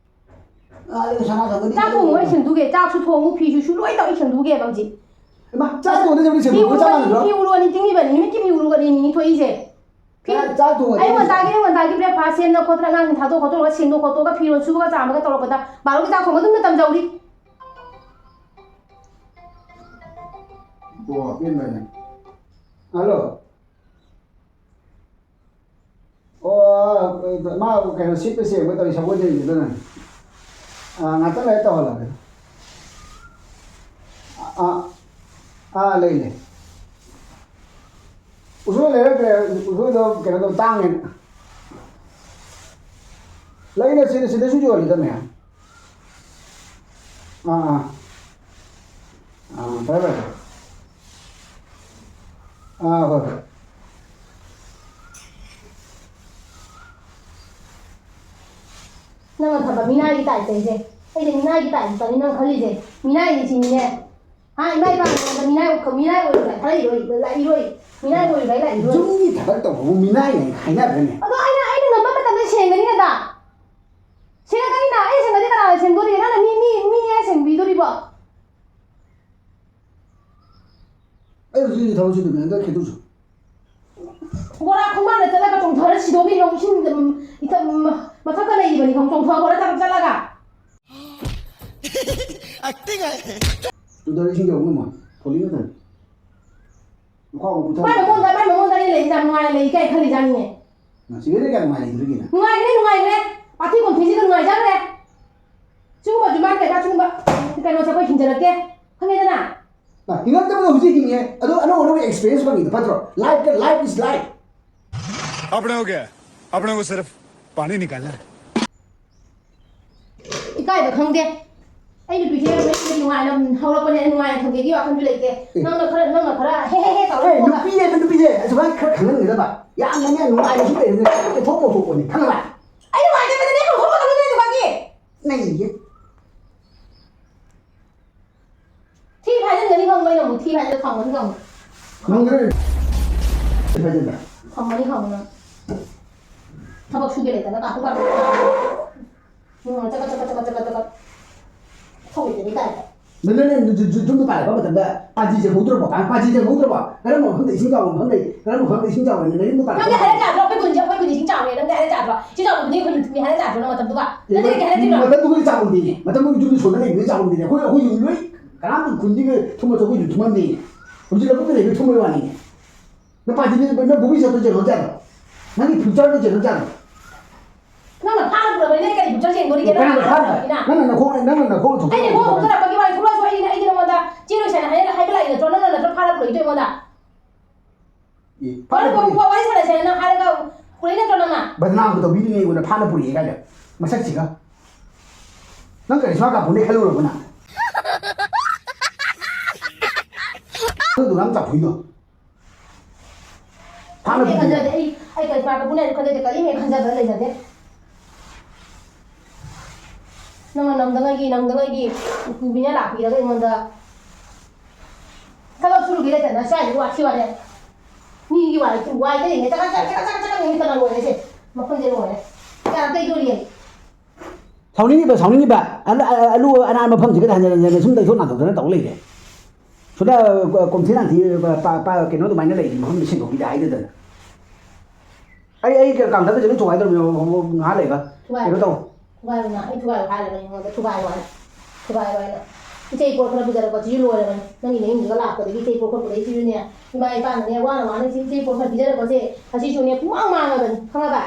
ꯑꯥ, ꯑꯗꯨꯒ ꯁꯅꯥ ꯊꯝꯃꯗꯤ ꯆꯥꯛ ꯊꯣꯡꯉꯨ ꯑꯩ ꯁꯦꯡꯗꯣꯛꯑꯒꯦ, ꯆꯥꯛꯁꯨ ꯊꯣꯡꯉꯨ, ꯐꯤꯁꯨ ꯁꯨ, ꯂꯣꯏ ꯇꯧ ꯑꯩ ꯁꯦꯡꯗꯣꯛꯑꯒꯦꯕ ꯍꯧꯖꯤꯛ꯫ ꯏꯃꯥ, ꯆꯥꯛ ꯊꯣꯡꯉꯗꯤ ꯁꯦꯡꯗꯣꯛ-, ꯐꯤ ꯁꯦꯡꯗꯣꯛꯄ ꯆꯞ ꯎꯔꯨꯒꯅꯤ, ꯃꯥꯟꯅꯗ꯭ꯔꯣ? ꯐꯤ ꯎꯔꯨꯒꯅꯤ, ꯇꯤꯡꯉꯤꯕꯅꯤ, ꯅꯨꯃꯤꯠꯀꯤ ꯐꯤ ꯎꯔꯨꯒꯅꯤ ꯃꯤ ꯊꯣꯛꯏꯁꯦ꯫ ꯐꯤ-, ꯆꯥꯛ, ꯆꯥꯛ ꯊꯣꯡꯉꯗꯤ ꯑꯌꯨꯛ ꯉꯟꯇꯥꯒꯤ, ꯑꯌꯨꯛ ꯉꯟꯇꯥꯒꯤ breakfast ꯁꯦꯝꯗꯅ ꯈꯣꯠꯇꯅ, ꯑꯉꯥꯡꯁꯤꯡ ꯊꯥꯗꯣꯛ ꯈꯣꯠꯇꯣꯛꯑꯒ, ꯁꯦꯡꯗꯣꯛ ꯈꯣꯠꯇꯣꯛꯑꯒ, ꯐꯤꯔꯣꯜ ꯁꯨꯕꯒ ꯆꯥꯝꯕꯒ ꯇꯧꯔꯛꯄꯗ ꯕꯥꯔꯣꯒꯤ ꯆꯥꯛ ꯊꯣꯡꯕ ꯑꯗꯨꯝ ꯃꯇꯝ ꯌꯧꯔꯤ꯫ ꯕꯣ, ꯄꯦꯟꯕꯅꯦ꯫ ꯍꯜꯂꯣ꯫ ꯑꯣ, ꯃꯥ ꯀꯩꯅꯣ ꯁꯤꯠꯄ ꯁꯦꯡꯕ ꯇꯧꯔꯤ, ꯁꯒꯣꯜꯁꯦꯟꯒꯤꯗꯨꯅꯅꯦ꯫ ꯑꯥ, ꯉꯥꯛꯇꯪ ꯂꯩꯔ ꯇꯧꯍꯜꯂꯛꯑꯒꯦ꯫ ꯑꯥ, ꯑꯥ, ꯂꯩ, ꯂꯩ꯫ ꯎꯁꯣꯏ ꯂꯩꯔꯛꯇ꯭ꯔꯦ, ꯎꯁꯣꯏꯗꯣ ꯀꯩꯅꯣ ꯇꯧ, ꯇꯥꯡꯉꯦꯅ꯫ ꯂꯩꯅ ꯁꯤꯗ, ꯁꯤꯗꯁꯨ ꯌꯣꯜꯂꯤꯗ ꯃꯌꯥꯝ꯫ ꯑꯥ, ꯑꯥ꯫ ꯑꯥ, ꯐꯔꯦ, ꯐꯔꯦ꯫ ꯑꯥ, ꯍꯣꯏ, ꯍꯣꯏ꯫ ꯅꯪꯅ ꯊꯕꯛ ꯃꯤꯅꯥꯏꯒꯤ type ꯇ ꯑꯩꯁꯦ꯫ ꯑꯩꯁꯦ ꯃꯤꯅꯥꯏꯒꯤ type ꯇꯅꯤ ꯅꯪ ꯈꯜꯂꯤꯁꯦ꯫ ꯃꯤꯅꯥꯏꯅꯤ ꯁꯤꯅꯤꯅꯦ꯫ ꯍꯥ, ꯏꯃꯥ ꯏꯄꯥꯅ ꯅꯉꯣꯟꯗ ꯃꯤꯅꯥꯏ ꯑꯣꯏ-, ꯃꯤꯅꯥꯏ ꯑꯣꯏꯔꯨꯕ ꯂꯥꯛꯏꯔꯣꯏ, ꯂꯥꯛꯏꯔꯣꯏ꯫ ꯃꯤꯅꯥꯏ ꯑꯣꯏꯔꯨꯕ ꯂꯥꯛꯏꯔꯣꯏ꯫ ꯌꯨꯝꯒꯤ ꯊꯕꯛ ꯇꯧꯕꯕꯨ ꯃꯤꯅꯥꯏ ꯍꯥꯏꯅ ꯍꯥꯏꯅꯕ꯭ꯔꯅꯦ? ꯑꯗꯣ ꯑꯩꯅ, ꯑꯩꯅ ꯉꯝꯕ ꯃꯇꯝꯗ ꯁꯦꯡꯒꯅꯤ ꯅꯠꯇ꯭ꯔꯥ? ꯁꯦꯡꯉꯛꯀꯅꯤꯅ, ꯑꯩ ꯁꯦꯡꯉꯗꯤ ꯀꯅꯥꯅ ꯁꯦꯡꯗꯣꯔꯤꯒꯦ? ꯅꯪꯅ ꯃꯤ, ꯃꯤ, ꯃꯤꯅꯦ ꯁꯦꯡꯕꯤꯗꯣꯔꯤꯕꯣ? ꯑꯩ ꯍꯧꯖꯤꯛ ꯍꯧꯖꯤꯛ ꯊꯕꯛ ꯁꯨꯗꯕꯅꯦ, ꯍꯟꯗꯛ ꯈꯦꯇꯨ ꯁꯨ꯫ ꯕꯣꯔꯥ ꯈꯣꯡꯕꯥꯟꯗ ꯆꯠꯂꯒ ꯆꯣꯡꯊꯔ ꯁꯤꯗꯣꯛꯈꯤꯅꯤ ꯈꯪꯉꯨ, ꯏꯁꯤꯡ, ꯎꯝ, ꯏꯊꯛ, ꯎꯝ, ꯃꯊꯛꯇ ꯂꯩꯔꯤꯕꯅꯤ ꯈꯪꯉꯨ, ꯆꯣꯡꯊꯣꯛꯑꯒ ꯊꯕꯛ ꯆꯠꯂꯒ꯫ ꯑꯦꯛꯇꯤꯡ ꯍꯥꯏ꯫ ꯇꯨꯗꯔ ꯏꯁꯤꯡ ꯌꯧꯕ ꯉꯝꯃꯣꯏ꯫ ꯐꯣꯂꯤꯡ ꯉꯥꯛꯇꯅꯤ꯫ ꯂꯨꯈꯥꯎ ꯑꯃ ꯄꯨꯊꯔꯣ꯫ ꯃꯥꯏ ꯃꯉꯣꯟꯗ, ꯃꯥꯏ ꯃꯉꯣꯟꯗ ꯑꯩꯅ ꯂꯩꯔꯤꯁꯦ ꯌꯥꯝ ꯅꯨꯡꯉꯥꯏꯅ ꯂꯩ ꯀꯥꯏ ꯈꯜꯂꯤꯖꯥꯠꯅꯤꯅꯦ꯫ ꯉꯁꯤꯒꯤꯗꯤ ꯀꯌꯥ ꯅꯨꯡꯉꯥꯏ ꯂꯩꯗꯣꯔꯤꯒꯦ ꯅꯪ? ꯅꯨꯡꯉꯥꯏꯈ꯭ꯔꯦ, ꯅꯨꯡꯉꯥꯏꯈ꯭ꯔꯦ꯫ ꯄꯥꯊꯤ ꯀꯣꯟꯊꯤꯁꯤꯗ ꯅꯨꯡꯉꯥꯏꯖꯈ꯭ꯔꯦ꯫ ꯁꯤꯒꯨꯝꯕꯁꯨ ꯃꯥꯅ ꯀꯩꯀꯥ ꯁꯤꯒꯨꯝꯕ ꯀꯩꯅꯣꯁꯦ ꯑꯩꯈꯣꯏ ꯍꯤꯡꯖꯔꯛꯇꯦ꯫ ꯈꯪꯉꯦꯗꯅ? ꯅꯪ ꯍꯤꯡꯉꯛꯇꯕꯗ ꯍꯧꯖꯤꯛ ꯍꯤꯡꯉꯦ꯫ ꯑꯗꯣ ꯑꯅꯧ ꯑꯅꯧꯕ experience ꯐꯪꯉꯤꯗꯣ ꯐꯠꯇ꯭ꯔꯣ? Life, life is life. अपने को क्या है? अपने को सिर्फ पानी निकालना है। ꯏꯀꯥꯏꯕ ꯈꯪꯗꯦ꯫ ꯑꯩ ꯅꯨꯄꯤꯁꯦ ꯃꯌꯨꯝꯗ ꯅꯨꯡꯉꯥꯏꯅ ꯍꯧꯔꯛꯄꯅꯦ, ꯅꯨꯡꯉꯥꯏꯅ ꯊꯝꯒꯦꯒꯤ ꯋꯥꯈꯜꯁꯨ ꯂꯩꯇꯦ꯫ ꯑꯦ꯫ ꯅꯪꯅ ꯈꯔ, ꯅꯪꯅ ꯈꯔ ꯍꯦ ꯍꯦ ꯍꯦ ꯇꯧꯔꯒ ꯑꯦ, ꯊꯣꯛꯑꯒ ꯅꯨꯄꯤ ꯍꯥꯏꯕ ꯅꯨꯄꯤꯁꯦ ꯑꯁꯨꯃꯥꯏꯅ ꯈꯔ ꯈꯪꯍꯟꯒꯗꯕ꯫ ꯌꯥꯝꯅꯅꯦ ꯅꯨꯡꯉꯥꯏꯕꯁꯨ ꯂꯩꯔꯦ, ꯀꯩꯊꯣꯛ ꯂꯧꯊꯣꯛꯄꯅꯤ, ꯈꯪꯉꯕ? ꯑꯩ ꯅꯨꯡꯉꯥꯏꯇꯕꯗꯅꯦ ꯍꯧꯊꯣꯛꯑꯒ ꯊꯝꯃꯤꯅꯦ ꯑꯗꯨꯃꯛꯀꯤ꯫ ꯅꯩꯌꯦ꯫ ꯊꯤ ꯐꯥꯏꯖꯤꯟꯒꯅꯤ ꯈꯪꯕ ꯑꯩꯅ ꯑꯃꯨꯛ, ꯊꯤ ꯐꯥꯏꯖꯤꯜꯂ ꯊꯝꯒꯅꯤ ꯈꯪꯕ꯫ ꯈꯪꯗ꯭ꯔꯦ꯫ ꯊꯤ ꯐꯥꯏꯖꯤꯜꯂ꯫ ꯊꯝꯒꯅꯤ ꯈꯪꯕ ꯅꯪ꯫ ꯊꯕꯛ ꯁꯨꯒꯦ ꯂꯩꯇꯅ ꯀꯥꯇꯨ ꯀꯥꯇꯨ ꯀꯥꯇꯨ꯫ ꯎꯝ, ꯆꯀꯠ, ꯆꯀꯠ, ꯆꯀꯠ, ꯆꯀꯠ, ꯆꯀꯠ꯫ ꯊꯧꯑꯣꯏꯗꯕꯩ ꯇꯥꯏꯞꯇ꯫ ꯅꯪ, ꯅꯪ, ꯅꯪ ꯖꯨ-, ꯖꯨ-, ꯌꯨꯝꯗ ꯄꯥꯜꯂꯛꯄ ꯃꯇꯝꯗ ꯄꯥꯟꯖꯤꯁꯦ ꯍꯧꯗ꯭ꯔꯕꯣ? ꯄꯥꯟꯖꯤꯁꯦ ꯍꯧꯗ꯭ꯔꯕꯣ? ꯀꯔꯝꯕ ꯃꯐꯝꯗ ꯏꯁꯤꯡ ꯆꯥꯎꯕ ꯃꯐꯝ ꯂꯩ? ꯀꯔꯝꯕ ꯃꯐꯝꯗ ꯏꯁꯤꯡ ꯆꯥꯎꯕ ꯂꯩ? ꯅꯪ ꯌꯨꯝꯗ ꯄꯥꯜꯂꯛꯄ ꯅꯪꯗꯤ ꯍꯥꯏꯔꯛ ꯃꯇꯝꯗ ꯌꯥꯗ꯭ꯔꯣ? ꯑꯩꯈꯣꯏ ꯈꯨꯟꯁꯦ, ꯑꯩꯈꯣꯏ ꯈꯨꯟꯗꯤ ꯏꯁꯤꯡ ꯆꯥꯎꯔꯦ꯫ ꯅꯪꯗꯤ ꯍꯥꯏꯔꯛ ꯌꯥꯗ꯭ꯔꯣ? ꯏꯁꯤꯡ ꯆꯥꯎꯕ ꯈꯨꯗꯤꯡꯒꯤ ꯑꯩꯈꯣꯏ ꯃꯤ ꯍꯥꯏꯔꯛ ꯌꯥꯗ꯭ꯔꯣ? ꯅꯪ ꯃꯇꯝꯗꯨꯒ? ꯑꯦ, ꯅꯪꯗꯤ ꯀꯩ ꯍꯥꯏꯔꯛꯇꯣꯏꯅꯣ? ꯃꯇꯝꯗꯨꯒꯗꯤ ꯆꯥꯎꯔꯝꯗꯦꯅꯦ꯫ ꯃꯇꯝꯗꯨꯒꯤ ꯌꯨꯝꯗ ꯁꯣꯟꯗ ꯂꯩꯕꯅꯤꯅ ꯆꯥꯎꯔꯝꯗꯦꯅꯦ꯫ ꯑꯩꯈꯣꯏ, ꯑꯩꯈꯣꯏ ꯌꯨꯝ ꯂꯣꯏ ꯀꯅꯥꯝꯇ ꯈꯨꯟꯗꯤꯒ ꯊꯨꯝꯕ ꯆꯣꯠꯄ ꯌꯨꯝ ꯊꯨꯝꯃꯝꯗꯦꯅꯦ꯫ ꯍꯧꯖꯤꯛ ꯂꯧꯕꯨꯛꯇ ꯂꯩꯕ ꯊꯨꯝꯕꯩ ꯋꯥꯅꯤꯅꯦ꯫ ꯅꯪ ꯄꯥꯟꯖꯤꯗꯤ ꯅꯪ ꯕꯣꯕꯤ ꯆꯠꯄ ꯌꯦꯡꯍꯧꯗꯦ ꯍꯥꯏꯕ? ꯅꯪꯒꯤ future ꯗꯣ ꯌꯦꯡꯍꯧꯗꯦ ꯍꯥꯏꯕ? ꯅꯪꯅ ꯐꯥꯔ ꯄꯨꯔꯛꯄꯅꯤꯅ ꯑꯩ ꯀꯔꯤ future ꯌꯦꯡꯗꯣꯔꯤꯒꯦ? ꯀꯅꯥꯅ ꯐꯥꯔꯤꯕ? ꯅꯪꯅ ꯅꯈꯣꯡ, ꯅꯪꯅ ꯅꯈꯣꯡꯅ ꯑꯩꯅ ꯊꯣꯛꯆꯔꯛꯄ ꯈꯣꯡ ꯅꯠꯇ꯭ꯔꯣ? ꯊꯣꯛꯆꯔꯛꯄꯒꯤ ꯋꯥꯔꯤ ꯊꯣꯛꯂꯛꯑꯁꯨ ꯑꯩꯅ, ꯑꯩꯗꯤ ꯅꯉꯣꯟꯗ ꯆꯦꯜꯂꯣꯏ ꯁꯥꯏꯅ ꯍꯥꯏꯔ-, ꯍꯥꯏꯕ ꯂꯥꯛꯏ ꯅꯠꯇ꯭ꯔꯣ? ꯅꯪꯅ ꯅꯠꯇ꯭ꯔꯣ ꯐꯥꯔ ꯄꯨꯔꯛꯏꯗꯣ ꯑꯩꯉꯣꯟꯗ? ꯑꯦ, ꯋꯥꯔꯤ ꯐꯥꯔ ꯄꯨꯔꯛ-, ꯄꯨꯔꯛꯏ꯫ ꯋꯥꯔꯤ ꯁꯥꯟꯅꯁꯦ ꯍꯥꯏꯅ ꯍꯥꯏꯔꯒ ꯄꯨꯔꯛꯏ ꯅꯠꯇ꯭ꯔꯣ ꯅꯪꯅ? ꯕꯗꯅꯥꯝ ꯇꯧꯕꯤꯔꯤꯅꯦ ꯑꯩꯉꯣꯟꯗ ꯐꯥꯔ ꯄꯨꯔꯛꯑꯦ ꯀꯥꯏꯅ꯫ ꯃꯁꯛꯁꯤꯒ꯫ ꯅꯪ ꯀꯔꯤꯁꯃꯥ ꯀꯥꯄꯨꯅꯦ ꯈꯜꯂꯨꯔꯕ ꯅꯪ? ꯅꯪ ꯑꯗꯨꯛ ꯌꯥꯝ ꯆꯥꯎꯊꯣꯛꯏꯗꯣ? ꯐꯥꯅ ꯑꯩ ꯄꯨꯊꯣꯛꯑꯣ꯫ ꯈꯟꯖꯗꯦ, ꯑꯩ, ꯑꯩ ꯀꯔꯤꯁꯃꯥ ꯀꯥꯄꯨꯅꯦ ꯍꯥꯏꯅ ꯈꯟꯖꯗꯦ, ꯀꯔꯤꯝ ꯍꯦꯛ ꯈꯟꯖꯕ ꯂꯩꯖꯗꯦ꯫ ꯅꯪꯅ ꯅꯪꯗꯉꯩꯒꯤ, ꯅꯪꯗꯉꯩꯒꯤ ꯎꯄꯨꯕꯤꯅ ꯂꯥꯛꯄꯤꯔꯒ ꯑꯩꯉꯣꯟꯗ ꯊꯕꯛ ꯁꯨꯔꯨꯒꯦ ꯂꯩꯇꯅ ꯁ꯭ꯋꯥꯏꯗ ꯋꯥꯊꯤ ꯋꯥꯔꯦꯝ꯫ ꯃꯤꯒꯤ ꯋꯥꯔꯤ ꯋꯥꯏ ꯇꯩꯔꯤꯉꯩ ꯆꯀꯠ ꯆꯀꯠ ꯆꯀꯠ ꯆꯀꯠ ꯉꯥꯡꯉꯛꯇꯅ ꯂꯣꯏꯔꯦꯁꯦ꯫ ꯃꯈꯨꯟꯁꯦ ꯂꯣꯏꯔꯦ꯫ ꯀꯌꯥ ꯇꯩꯗꯣꯔꯤꯒꯦ? ꯁꯥꯎꯅꯤꯡꯉꯤꯕ, ꯁꯥꯎꯅꯤꯡꯉꯤꯕ꯫ ꯑ-, ꯑ-, ꯑꯂꯨ ꯑꯅꯥꯟ ꯃꯐꯝꯁꯤꯒ ꯍꯟꯖꯤꯟ ꯍꯟꯖꯤꯟ ꯁꯨꯝ ꯇꯩꯊꯣꯛ ꯅꯥꯟꯊꯣꯛꯇꯅ ꯇꯧ ꯂꯩꯔꯦ꯫ ꯁꯣꯝꯗ, ꯑ, ꯀꯣꯝꯊꯤ ꯅꯥꯟꯊꯤ, ꯑ, ꯄ-, ꯄ-, ꯀꯩꯅꯣ ꯑꯗꯨꯃꯥꯏꯅ ꯂꯩꯔꯤ ꯃꯐꯝꯗ ꯁꯦꯡꯗꯣꯛꯄꯤꯗꯦ ꯍꯥꯏꯗꯗꯅ꯫ ꯑꯩ, ꯑꯩ ꯀꯥꯡꯊꯛꯀꯁꯦ ꯂꯣꯏ ꯊꯨꯒꯥꯏꯗꯧꯔꯕꯅꯦ, ꯉꯥꯏꯍꯥꯛ ꯂꯩꯔꯒ꯫ ꯊꯨꯒꯥꯏꯌꯨ꯫ ꯀꯩꯅꯣ ꯇꯧ꯫ ꯊꯨꯒꯥꯏꯌꯨꯅ, ꯑꯩ ꯊꯨꯒꯥꯏꯌꯨ ꯍꯥꯏꯔꯕꯅꯦ ꯅꯉꯣꯟꯗ, ꯊꯨꯒꯥꯏꯌꯨ ꯍꯥꯏꯅ꯫ ꯊꯨꯒꯥꯏꯌꯨ ꯍꯥꯏꯅ꯫ ꯏꯆꯦ ꯄꯣꯠ ꯈꯔ ꯄꯨꯖꯔꯛꯄꯁꯤꯁꯨ ꯂꯣꯏꯔꯕꯅꯤ꯫ ꯅꯪꯒꯤ ꯅꯌꯨꯝꯗꯨꯒ ꯂꯥꯛꯄꯗꯒꯤ ꯏꯆꯦ ꯄꯣꯠ ꯈꯔ ꯄꯨꯔꯛꯏꯁꯤꯁꯨꯅꯦ, ꯏꯃꯥ ꯏꯄꯥꯅꯅꯦ, ꯋꯥꯅ ꯋꯥꯅ ꯏꯆꯦ, ꯏꯆꯦ ꯄꯣꯠ ꯈꯔ ꯄꯤꯖꯔꯛꯄꯁꯦ, ꯑꯁꯤꯁꯨꯅꯦ, ꯄꯨꯡꯃꯥꯡ ꯃꯥꯡꯉꯕꯅꯤ, ꯈꯪꯉꯕ?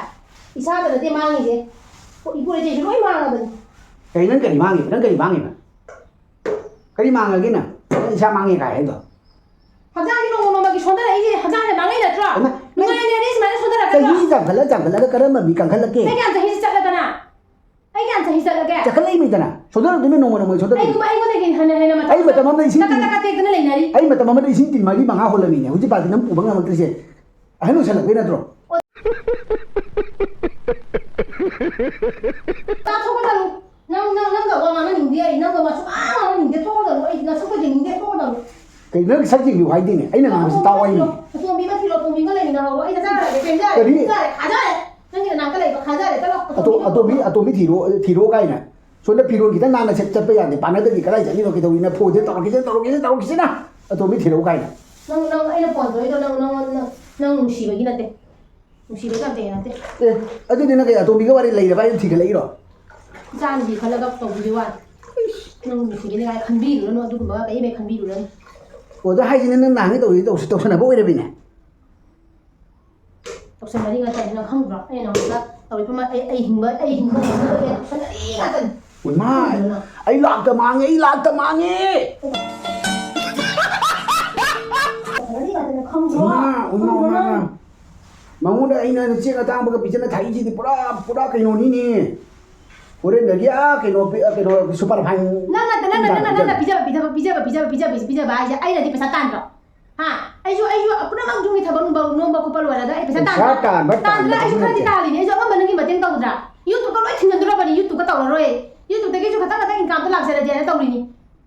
ꯏꯁꯥꯗ ꯅꯠꯇꯦ ꯃꯥꯡꯉꯤꯁꯦ, ꯏꯄꯨ ꯏꯆꯦꯁꯨ ꯂꯣꯏ ꯃꯥꯡꯉꯕꯅꯤ꯫ ꯀꯩ, ꯅꯪ ꯀꯔꯤ ꯃꯥꯡꯉꯤꯕ? ꯅꯪ ꯀꯔꯤ ꯃꯥꯡꯉꯤꯕ? ꯀꯔꯤ ꯃꯥꯡꯉꯒꯦ ꯅꯪ? ꯅꯪ ꯏꯁꯥ ꯃꯥꯡꯉꯦ ꯀꯥꯏ ꯍꯥꯏꯗꯣ? ꯍꯛꯆꯥꯡꯁꯦ ꯅꯣꯡꯃ ꯅꯣꯡꯃꯒꯤ ꯁꯣꯟꯊꯔꯛꯏꯁꯦ, ꯍꯛꯆꯥꯡꯁꯦ ꯃꯥꯡꯉꯛꯏ ꯅꯠꯇ꯭ꯔꯣ? ꯍꯩꯃꯥ, ꯅꯪ ꯅꯨꯡꯉꯥꯏꯅ ꯂꯩꯔꯗꯤ ꯁꯨꯃꯥꯏꯅ ꯁꯣꯟꯊꯔꯛꯀꯗ꯭ꯔꯣ? ꯆꯍꯤ ꯌꯥꯝꯈꯠꯂ ꯌꯥꯝꯈꯠꯂꯒ ꯀꯔꯝꯕ ꯃꯤ ꯀꯟꯈꯠꯂꯛꯀꯦ? ꯑꯩ ꯀꯌꯥꯝ ꯆꯍꯤꯁꯦ ꯆꯠꯂꯗꯅ? ꯑꯩ ꯀꯌꯥꯝ ꯆꯍꯤ ꯆꯠꯂꯒꯦ? ꯆꯠꯈꯠꯂꯛꯏꯃꯤꯗꯅ, ꯁꯣꯟꯊꯔꯛꯇꯣꯏꯅꯦ ꯅꯣꯡꯃ ꯅꯣꯡꯃꯒꯤ ꯁꯣꯟꯊꯔꯛꯏ꯫ ꯑꯩꯒꯨꯝꯕ ꯑꯩꯉꯣꯟꯗꯒꯤ ꯍꯦꯟꯅ ꯍꯦꯟꯅ ꯃꯇꯝ ꯑꯩ ꯃꯇꯝ ꯑꯃꯗ ꯏꯁꯤꯡ ꯇꯀ ꯇꯤꯟ-, ꯇꯀ ꯇꯦꯛꯇꯅ ꯂꯩꯅꯔꯤ꯫ ꯑꯩ ꯃꯇꯝ ꯑꯃꯗ ꯏꯁꯤꯡ ꯇꯤꯟ ꯃꯔꯤ ꯃꯉꯥ ꯍꯣꯜꯂꯝꯃꯤꯅꯦ, ꯍꯧꯖꯤꯛ ꯄꯥꯗꯤ ꯅꯪ ꯄꯨꯕ ꯉꯝꯃꯛꯇ꯭ꯔꯤꯁꯦ꯫ ꯑꯍꯟ ꯑꯣꯏꯁꯜꯂꯛꯄꯩ ꯅꯠꯇ꯭ꯔꯣ? ꯇꯥꯊꯣꯛꯀꯗꯕꯅꯤ꯫ ꯅꯪ, ꯅꯪ, ꯅꯪꯒ ꯋꯥ ꯉꯥꯡꯅꯅꯤꯡꯗꯦ ꯑꯩ꯫ ꯅꯪꯒ ꯋꯥ ꯁꯨꯡꯉꯥꯡ ꯉꯥꯡꯅꯅꯤꯡꯗꯦ꯫ ꯊꯣꯛꯀꯗꯕꯅꯤ꯫ ꯑꯩ ꯅꯁꯛꯀ ꯌꯦꯡꯅꯤꯡꯗꯦ꯫ ꯊꯣꯛꯀꯗꯕꯅꯤ꯫ ꯀꯩꯅꯣ ꯅꯪ ꯁꯛ ꯌꯦꯡꯕꯤꯌꯨ ꯍꯥꯏꯗꯦꯅꯦ? ꯑꯩꯅ ꯉꯥꯡꯕꯁꯤ ꯇꯥꯎ ꯍꯥꯏꯅꯦ꯫ ꯑꯇꯣꯝꯕꯤ ꯑꯃ ꯊꯤꯔꯣ꯫ ꯑꯇꯣꯝꯕꯤꯒ ꯂꯩꯃꯤꯟꯅꯍꯧꯔꯣ꯫ ꯑꯩ ꯅꯆꯥ ꯂꯩꯔꯦ꯫ ꯄꯦꯟꯖꯔꯦ꯫ ꯀꯔꯤ? ꯄꯦꯟꯖꯔꯦ꯫ ꯈꯥꯖꯔꯦ꯫ ꯅꯪꯒꯤ ꯅꯅꯥꯛꯇ ꯂꯩꯕ ꯈꯥꯖꯔꯦ꯫ ꯆꯠꯂꯣ꯫ ꯑꯇꯣ-, ꯑꯇꯣꯝꯕꯤ, ꯑꯇꯣꯝꯕꯤ ꯊꯤꯔꯣ, ꯊꯤꯔꯣ ꯀꯥꯏꯅ꯫ ꯁꯣꯝꯗ ꯐꯤꯔꯣꯜ ꯈꯤꯇꯪ ꯅꯥꯟꯅ ꯁꯦꯠ-, ꯆꯠꯄ ꯌꯥꯗꯦ꯫ ꯄꯥꯅꯗꯒꯤ ꯀꯗꯥꯏ ꯆꯠꯂꯤꯅꯣ ꯀꯩꯗꯧꯔꯤꯅꯣ? ꯐꯣꯟꯁꯦ ꯇꯧꯔꯛꯈꯤꯁꯦ, ꯇꯧꯔꯛꯈꯤꯁꯦ, ꯇꯧꯔꯛꯈꯤꯁꯤꯅ꯫ ꯑꯇꯣꯝꯕꯤ ꯊꯤꯔꯣ ꯀꯥꯏꯅ꯫ ꯅꯪ, ꯅꯪ ꯑꯩꯅ ꯐꯣꯟ ꯇꯧꯔꯤꯗꯣ ꯅꯪ, ꯅꯪ, ꯅꯪ, ꯅꯪ ꯅꯨꯡꯁꯤꯕꯒꯤ ꯅꯠꯇꯦ꯫ ꯅꯨꯡꯁꯤꯕ ꯌꯥꯝ ꯇꯧꯏ ꯅꯠꯇꯦ꯫ ꯑꯦ, ꯑꯗꯨꯗꯤ ꯅꯪ ꯀꯩ ꯑꯇꯣꯝꯕꯤꯒ ꯋꯥꯔꯤ ꯂꯩꯔꯕ ꯍꯥꯏꯅ ꯊꯤꯒꯠꯂꯛꯏꯔꯣ? ꯏꯆꯥꯅꯨꯄꯤ ꯈꯜꯂꯒ ꯇꯧꯕꯤꯕ ꯋꯥꯅꯤ꯫ ꯅꯪ ꯅꯨꯡꯁꯤꯕꯤꯅꯤ ꯀꯥꯏ ꯈꯟꯕꯤꯔꯨꯔꯅꯨ, ꯑꯗꯨꯒꯨꯝꯕ ꯀꯔꯤꯝ ꯍꯦꯛ ꯈꯟꯕꯤꯔꯨꯔꯅꯨ꯫ ꯑꯣ, ꯑꯗꯣ ꯍꯥꯏꯁꯤꯅ ꯅꯪ ꯅꯍꯥꯟꯒꯩ ꯇꯧꯔꯤꯁꯦ ꯇꯧꯁ-, ꯇꯧꯁꯟꯅꯕ ꯑꯣꯏꯔꯝꯃꯤꯅꯦ? ꯇꯧꯁꯟꯅꯔꯤ ꯉꯥꯛꯇꯅꯤ, ꯅꯪ ꯈꯪꯗ꯭ꯔꯣ? ꯑꯩꯅ ꯅꯉꯣꯟꯗ ꯇꯧꯔꯤꯕ ꯃ-, ꯑꯩ, ꯑꯩ ꯍꯤꯡꯕ, ꯑꯩ ꯍꯤꯡꯕ ꯉꯝꯅꯕꯅꯦ ꯇꯧꯁꯟꯅꯔꯤ ꯉꯥꯛꯇꯅꯤ꯫ ꯏꯃꯥ, ꯈꯪꯗ꯭ꯔꯣ ꯅꯪ? ꯑꯩ ꯂꯥꯛꯇ ꯃꯥꯡꯉꯦ, ꯑꯩ ꯂꯥꯛꯇ ꯃꯥꯡꯉꯦ! ꯇꯧꯁꯟꯅꯔꯤ ꯉꯥꯛꯇꯅꯤ, ꯈꯪꯗ꯭ꯔꯣ? ꯏꯃꯥ, ꯏꯃꯥ, ꯈꯪꯗ꯭ꯔꯣ ꯏꯃꯥ, ꯅꯪ? ꯏꯃꯥ꯫ ꯃꯉꯣꯟꯗ ꯑꯩꯅ ꯆꯦꯡ ꯑꯇꯥꯡꯕꯒ ꯄꯤꯖꯅ ꯊꯥꯛꯏꯁꯤꯗꯤ ꯄꯨꯔꯥ, ꯄꯨꯔꯥ ꯀꯩꯅꯣꯅꯤꯅꯦ꯫ ꯍꯣꯔꯦꯟꯗꯒꯤ ꯑꯥ ꯀꯩꯅꯣ ꯄꯤ-, ꯀꯩꯅꯣ super fine ꯅꯪꯅ, ꯅꯪꯅ, ꯅꯪꯅ, ꯅꯪꯅ ꯄꯤꯖꯕ, ꯄꯤꯖꯕ, ꯄꯤꯖꯕ, ꯄꯤꯖꯕ, ꯄꯤꯖꯕ, ꯄꯤꯖꯕ ꯍꯥꯏꯁꯦ ꯑꯩꯅꯗꯤ ꯄꯩꯁꯥ ꯇꯥꯟꯗ꯭ꯔꯣ? ꯍꯥ? ꯑꯩꯁꯨ, ꯑꯩꯁꯨ ꯄꯨꯝꯅꯃꯛ ꯌꯨꯝꯒꯤ ꯊꯕꯛ ꯅꯣꯝꯕ, ꯅꯣꯝꯕ ꯈꯣꯠꯄ ꯂꯣꯏꯔꯒ ꯑꯩ ꯄꯩꯁꯥ ꯄꯩꯁꯥ ꯇꯥꯟꯗ꯭ꯔꯣ? ꯇꯥꯟꯕ, ꯇꯥꯟꯗ꯭ꯔꯥ? ꯇꯥꯟꯕ ꯑꯩꯁꯨ ꯈꯔꯗꯤ ꯅꯠꯇꯦ꯫ ꯇꯥꯜꯂꯤꯅꯦ꯫ ꯑꯩꯁꯨ ꯑꯉꯝꯕ ꯅꯪꯒꯤ ꯃꯇꯦꯡ ꯇꯧꯗ꯭ꯔꯥ? YouTube-ꯀ ꯂꯣꯏ ꯊꯤꯡꯖꯤꯟꯗꯣꯔꯕꯅꯤ꯫ YouTube-ꯀ ꯇꯧꯔꯔꯣꯏ꯫ YouTube-ꯇꯒꯤꯁꯨ ꯈꯇꯪ ꯈꯇꯪ income-ꯗꯣ ꯂꯥꯛꯆꯔꯗꯤꯅ ꯇꯧꯔꯤꯅꯤ꯫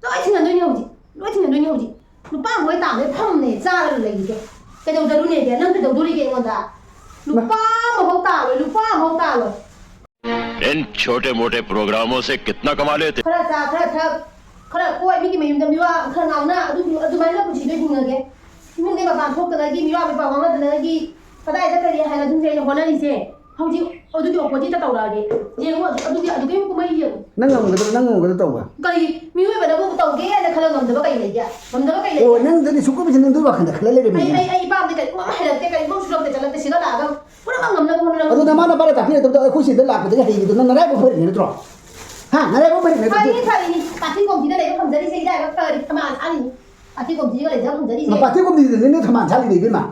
ꯂꯣꯏ ꯊꯤꯡꯖꯤꯟꯗꯣꯏꯅꯤ ꯍꯧꯖꯤꯛ꯫ ꯂꯣꯏ ꯊꯤꯡꯖꯤꯟꯗꯣꯏꯅꯤ ꯍꯧꯖꯤꯛ꯫ ꯅꯨꯄꯥ ꯑꯃ ꯑꯣꯏ ꯇꯥꯕꯗ ꯐꯝꯅꯦ ꯆꯥꯔꯒ ꯂꯩꯔꯤꯁꯦ꯫ ꯀꯩꯗꯧꯖꯔꯨꯅꯦꯒꯦ? ꯅꯪ ꯀꯩꯗꯧꯗꯣꯔꯤꯒꯦ ꯑꯩꯉꯣꯟꯗ? ꯂꯨꯄꯥ ꯑꯃꯐꯥꯎ ꯇꯥꯔꯣꯏ, ꯂꯨꯄꯥ ꯑꯃꯐꯥꯎ ꯇꯥꯔꯣꯏ꯫ इन छोटे मोटे प्रोग्रामों से कितना कमा लेते? ꯈꯔ ꯆꯥ, ꯈꯔ ꯊꯛ, ꯈꯔ ꯀꯣꯏ, ꯃꯤꯒꯤ ꯃꯌꯨꯝꯗ ꯃꯤꯋꯥ ꯈꯔ ꯉꯥꯡꯅ, ꯑꯗꯨ, ꯑꯗꯨꯃꯥꯏꯅ ꯄꯨꯟꯁꯤꯗꯣ ꯍꯤꯡꯉꯒꯦ꯫ ꯏꯃꯨꯡꯗꯩ ꯃꯄꯥꯟ ꯊꯣꯛꯇꯅꯒꯤ, ꯃꯤꯋꯥ ꯃꯤꯄꯥꯎ ꯉꯥꯡꯅꯗꯅꯒꯤ, ꯀꯗꯥꯏꯗ ꯀꯔꯤ ꯍꯥꯏꯅꯗꯨꯝꯁꯦ ꯑꯩꯅ ꯍꯣꯠꯅꯔꯤꯁꯦ? ꯍꯧꯖꯤꯛ ꯑꯗꯨꯒꯤ opposite ꯇꯧꯔꯛꯑꯒꯦ꯫ ꯌꯦꯡꯉꯣ, ꯑꯗꯨꯗꯤ ꯑꯗꯨꯒꯤ ꯃꯀꯨꯝ ꯑꯩ ꯌꯦꯡꯉꯣ꯫ ꯅꯪ ꯉꯝꯒꯗ꯭ꯔꯥ? ꯅꯪ ꯉꯝꯒꯗ꯭ꯔꯥ ꯇꯧꯕ? ꯀꯔꯤ? ꯃꯤꯑꯣꯏꯕꯅꯕꯨ ꯇꯧꯒꯦ ꯍꯥꯏꯅ ꯈꯜꯂ ꯉꯝꯗꯕ ꯀꯩ ꯂꯩꯒꯦ? ꯉꯝꯗꯕ ꯀꯩ ꯑꯣ, ꯂꯩꯒꯦ? ꯅꯪꯗꯗꯤ ꯁꯨꯛ ꯀꯨꯝꯁꯤ ꯅꯪ ꯑꯗꯨꯒꯤ ꯋꯥꯈꯜꯗ ꯈꯜꯂ ꯂꯩꯔꯝꯃꯤꯅꯦ꯫ ꯑꯩ, ꯑꯩ ꯏꯄꯥꯝꯗ ꯀꯔꯤꯒꯨꯝꯕ ꯑꯃ ꯍꯩꯔꯛꯇꯦ, ꯀꯔꯤꯒꯨꯝꯕ ꯑꯃ ꯁꯨꯔꯛꯇꯦ, ꯆꯠꯂꯛꯇꯦ, ꯁꯤꯗ ꯂꯥꯛꯑꯒ ꯄꯨꯝꯅꯃꯛ ꯉꯝꯅꯕ ꯍꯣꯠꯅꯔꯛꯄ꯫ ꯑꯗꯣ ꯅꯃꯥ ꯅꯄꯥꯅ ꯇꯥꯛꯄꯤꯔꯛꯇꯕꯗꯣ ꯑꯩꯈꯣꯏ ꯁꯤꯗ ꯂꯥꯛꯄꯗꯒꯤ ꯍꯩꯔꯤꯗꯣ ꯅꯪ ꯅꯔꯥꯏꯕꯛ ꯐꯔꯤꯅꯦ ꯅꯠꯇ꯭ꯔꯣ? ꯍꯥ? ꯅꯔꯥꯏꯕꯛ ꯐꯔꯤꯅꯦ ꯅꯠꯇ꯭ꯔꯣ? ꯐꯔꯤꯅꯤ, ꯐꯔꯤꯅꯤ꯫ ꯄꯥꯊꯤ ꯀꯣꯝꯊꯤꯗ ꯂꯩꯕ ꯐꯪꯖꯔꯤꯁꯦ ꯏꯔꯥꯏꯕꯛ ꯐꯔꯤ, ꯊꯝꯕꯥꯜ ꯁꯥꯠꯂꯤꯅꯤ꯫ ꯄꯥꯊꯤ ꯀꯣꯝꯊꯤꯒ ꯂꯩꯖ ꯐꯪꯖꯔꯤꯁꯦ꯫ ꯃꯄꯥꯊꯤ ꯀꯣꯝꯊꯤꯗꯨꯗꯅꯦ ꯅꯪ ꯊꯝꯕꯥꯜ ꯁꯥꯠꯂꯤꯗꯣ ꯏꯕꯦꯝꯃ꯫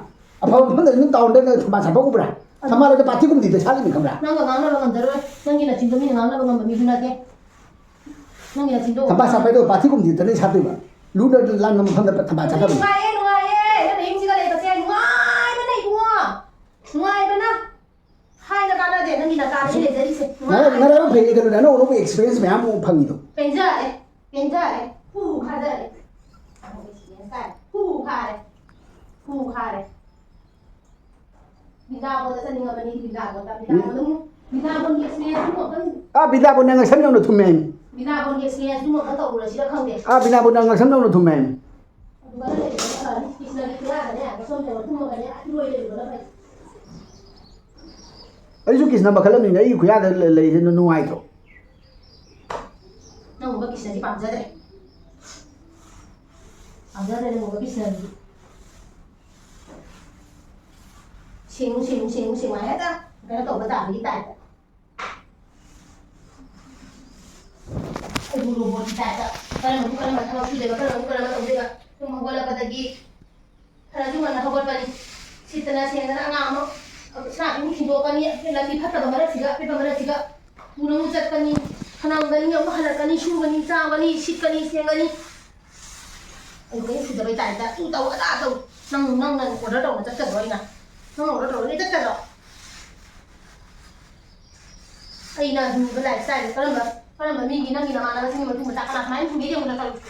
ꯑꯐꯕ ꯃꯐꯝꯗ ꯅꯪ ꯇꯥꯎꯟꯗ ꯅꯪ ꯊꯝꯕꯥꯜ ꯁꯥꯠꯄ ꯎꯕ꯭ꯔꯥ? ꯊꯝꯕꯥꯜ ꯑꯗꯣ ꯄꯥꯊꯤ ꯀꯣꯝꯊꯤꯗ ꯁꯥꯠꯂꯤꯅꯤ ꯈꯪꯕ꯭ꯔꯥ? ꯅꯪꯒ ꯉꯥꯡꯅꯕ ꯉꯝꯖꯔꯣꯏ꯫ ꯅꯪꯒꯤ ꯅꯆꯤꯟꯗꯣ ꯃꯤꯅ ꯉꯥꯡꯅꯕ ꯉꯝꯕ ꯃꯤꯁꯨ ꯅꯠꯇꯦ꯫ ꯅꯪꯒꯤ ꯅꯆꯤꯟꯗꯣ ꯊꯝꯕꯥꯜ ꯁꯥꯠꯄ ꯍꯥꯏꯗꯣ ꯄꯥꯊꯤ ꯀꯣꯝꯊꯤꯗꯅꯦ ꯁꯥꯠꯇꯣꯏꯕ꯫ ꯂꯨꯅ ꯂꯥꯟꯕ ꯃꯐꯝꯗ ꯊꯝꯕꯥꯜ ꯁꯥꯠꯇꯕꯅꯤ꯫ ꯅꯨꯡꯉꯥꯏꯌꯦ, ꯅꯨꯡꯉꯥꯏꯌꯦ꯫ ꯅꯪ ꯅꯌꯨꯝꯁꯤꯒ ꯂꯩꯕꯁꯦ ꯅꯨꯡꯉꯥꯏꯕꯅ ꯏꯕꯨꯡꯉꯣ꯫ ꯅꯨꯡꯉꯥꯏꯕꯅ꯫ ꯍꯥꯏꯅ ꯀꯥꯟꯅꯗꯦ꯫ ꯅꯪꯒꯤ ꯅꯆꯥꯗꯤ ꯂꯩꯖꯔꯤꯁꯦ꯫ ꯅꯔꯥꯏ-, ꯅꯔꯥꯏꯕꯛ ꯐꯩ ꯀꯩꯅꯣꯅꯦ, ꯑꯅꯧ ꯑꯅꯧꯕ experience ꯃꯌꯥꯝ ꯑꯃ ꯐꯪꯉꯤꯗꯣ꯫ ꯄꯦꯟꯖꯔꯦ, ꯄꯦꯟꯖꯔꯦ꯫ ꯍꯨ ꯈꯥꯖꯔꯦ꯫ ꯍꯨ ꯈꯥꯔꯦ꯫ ꯍꯨ ꯈꯥꯔꯦ꯫ ꯕ꯭ꯔꯤꯟꯗꯥꯕꯣꯟꯗ ꯆꯠꯅꯤꯡꯉꯕꯅꯤ, ꯕ꯭ꯔꯤꯟꯗꯥꯕꯣꯟꯗ, ꯕ꯭ꯔꯤꯟꯗꯥꯕꯣꯟꯗ ꯑꯃꯨꯛ, ꯕ꯭ꯔꯤꯟꯗꯥꯕꯣꯟꯒꯤ experience ꯑꯃꯨꯛꯇꯪ, ꯑꯥ, ꯕ꯭ꯔꯤꯟꯗꯥꯕꯣꯟꯗ ꯉꯛꯁꯝ ꯌꯧꯅ ꯊꯨꯝꯃꯦ ꯍꯥꯏꯃꯤ꯫ ꯕ꯭ꯔꯤꯟꯗꯥꯕꯣꯟꯒꯤ experience ꯑꯃꯨꯛꯇꯪ ꯇꯧꯔꯨꯔꯁꯤꯔ ꯈꯪꯗꯦ꯫ ꯑꯥ, ꯕ꯭ꯔꯤꯟꯗꯥꯕꯣꯟꯗ ꯉꯛꯁꯝ ꯌꯧꯅ ꯊꯨꯝꯃꯦ ꯍꯥꯏꯃꯤ꯫ ꯑꯗꯨꯃꯥꯏꯅ ꯂꯩꯕꯅ ꯐꯔꯅꯤ꯫ ꯀ꯭ꯔꯤꯁꯅꯒꯤ ꯈꯨꯌꯥꯗꯅꯦ, ꯃꯁꯣꯝꯗ ꯊꯨꯝꯃꯒꯅꯦ, ꯏꯔꯣꯏ ꯂꯩꯔꯨꯕꯅ ꯐꯩ꯫ ꯑꯩꯁꯨ ꯀ꯭ꯔꯤꯁꯅ ꯃꯈꯜ ꯑꯃꯅꯤꯅꯦ, ꯑꯩꯒꯤ ꯈꯨꯌꯥꯗ ꯂꯩ-, ꯂꯩꯔꯤꯁꯦ ꯅꯨꯡꯉꯥꯏꯇ꯭ꯔꯣ? ꯅꯪꯒꯨꯝꯕ ꯀ꯭ꯔꯤꯁꯅꯗꯤ ꯄꯥꯝꯖꯗ꯭ꯔꯦ꯫ ꯄꯥꯝꯖꯗ꯭ꯔꯦ ꯅꯪꯒꯨꯝꯕ ꯀ꯭ꯔꯤꯁꯅꯗꯤ꯫ ꯁꯦꯡꯉꯨ, ꯁꯦꯡꯉꯨ, ꯁꯦꯡꯉꯨ, ꯁꯦꯡꯉꯨ ꯍꯥꯏ ꯍꯦꯛꯇ ꯀꯩꯅꯣ ꯇꯧꯕ ꯇꯥꯕꯒꯤ type ꯇ꯫ ꯑꯩꯕꯨ ꯔꯣꯕꯣꯠꯀꯤ type ꯇ ꯀꯔꯝꯕꯕꯨ ꯀꯔꯝꯕ ꯊꯕꯛ ꯁꯨꯗꯣꯏꯕ, ꯀꯔꯝꯕꯕꯨ ꯀꯔꯝꯕ ꯇꯧꯗꯣꯏꯕ? ꯇꯨꯝ ꯍꯧꯒꯠꯂꯛꯄꯗꯒꯤ ꯈꯔꯁꯨ ꯉꯟꯅ ꯍꯧꯒꯠꯄꯅꯤ꯫ ꯁꯤꯠꯇꯅ ꯁꯦꯡꯗꯅ ꯑꯉꯥꯡ ꯑꯃ ꯁꯅꯥ ꯑꯃꯨꯛ ꯊꯤꯟꯗꯣꯛꯀꯅꯤ, ꯂꯝꯕꯤ ꯐꯠꯇꯕ ꯃꯔꯛꯁꯤꯗ, ꯑꯄꯤꯛꯄ ꯃꯔꯛꯁꯤꯗ ꯄꯨꯅ ꯑꯃꯨꯛ ꯆꯠꯀꯅꯤ, ꯐꯅꯥꯝꯗꯅꯤ ꯑꯃꯨꯛ ꯍꯜꯂꯛꯀꯅꯤ, ꯁꯨꯒꯅꯤ, ꯆꯥꯒꯅꯤ, ꯁꯤꯠꯀꯅꯤ, ꯁꯦꯡꯒꯅꯤ꯫ ꯑꯩ ꯀꯔꯤꯝ ꯁꯨꯗꯕꯩ type ꯇ ꯑꯗꯨ ꯇꯧ, ꯑꯗꯥ ꯇꯧ꯫ ꯅꯪ, ꯅꯪꯅ order ꯇꯧꯅ ꯆꯠꯀꯗ꯭ꯔꯣ ꯑꯩꯅ? ꯅꯪ order ꯇꯧꯔꯒ ꯆꯠꯀꯗ꯭ꯔꯣ? ꯑꯩꯅ ꯍꯤꯡꯉꯤꯕ lifestyle ꯁꯦ ꯀꯔꯝꯕ, ꯀꯔꯝꯕ ꯃꯤꯒꯤ, ꯅꯪꯒꯤ ꯅꯃꯥꯟꯅꯕꯁꯤꯡꯒꯤ ꯃꯇꯨꯡ ꯃꯆꯥ ꯀꯅꯥ ꯁꯨꯃꯥꯏꯅ ꯍꯤꯡꯒꯦ ꯌꯦꯡꯉꯨ ꯆꯠꯂꯨ꯫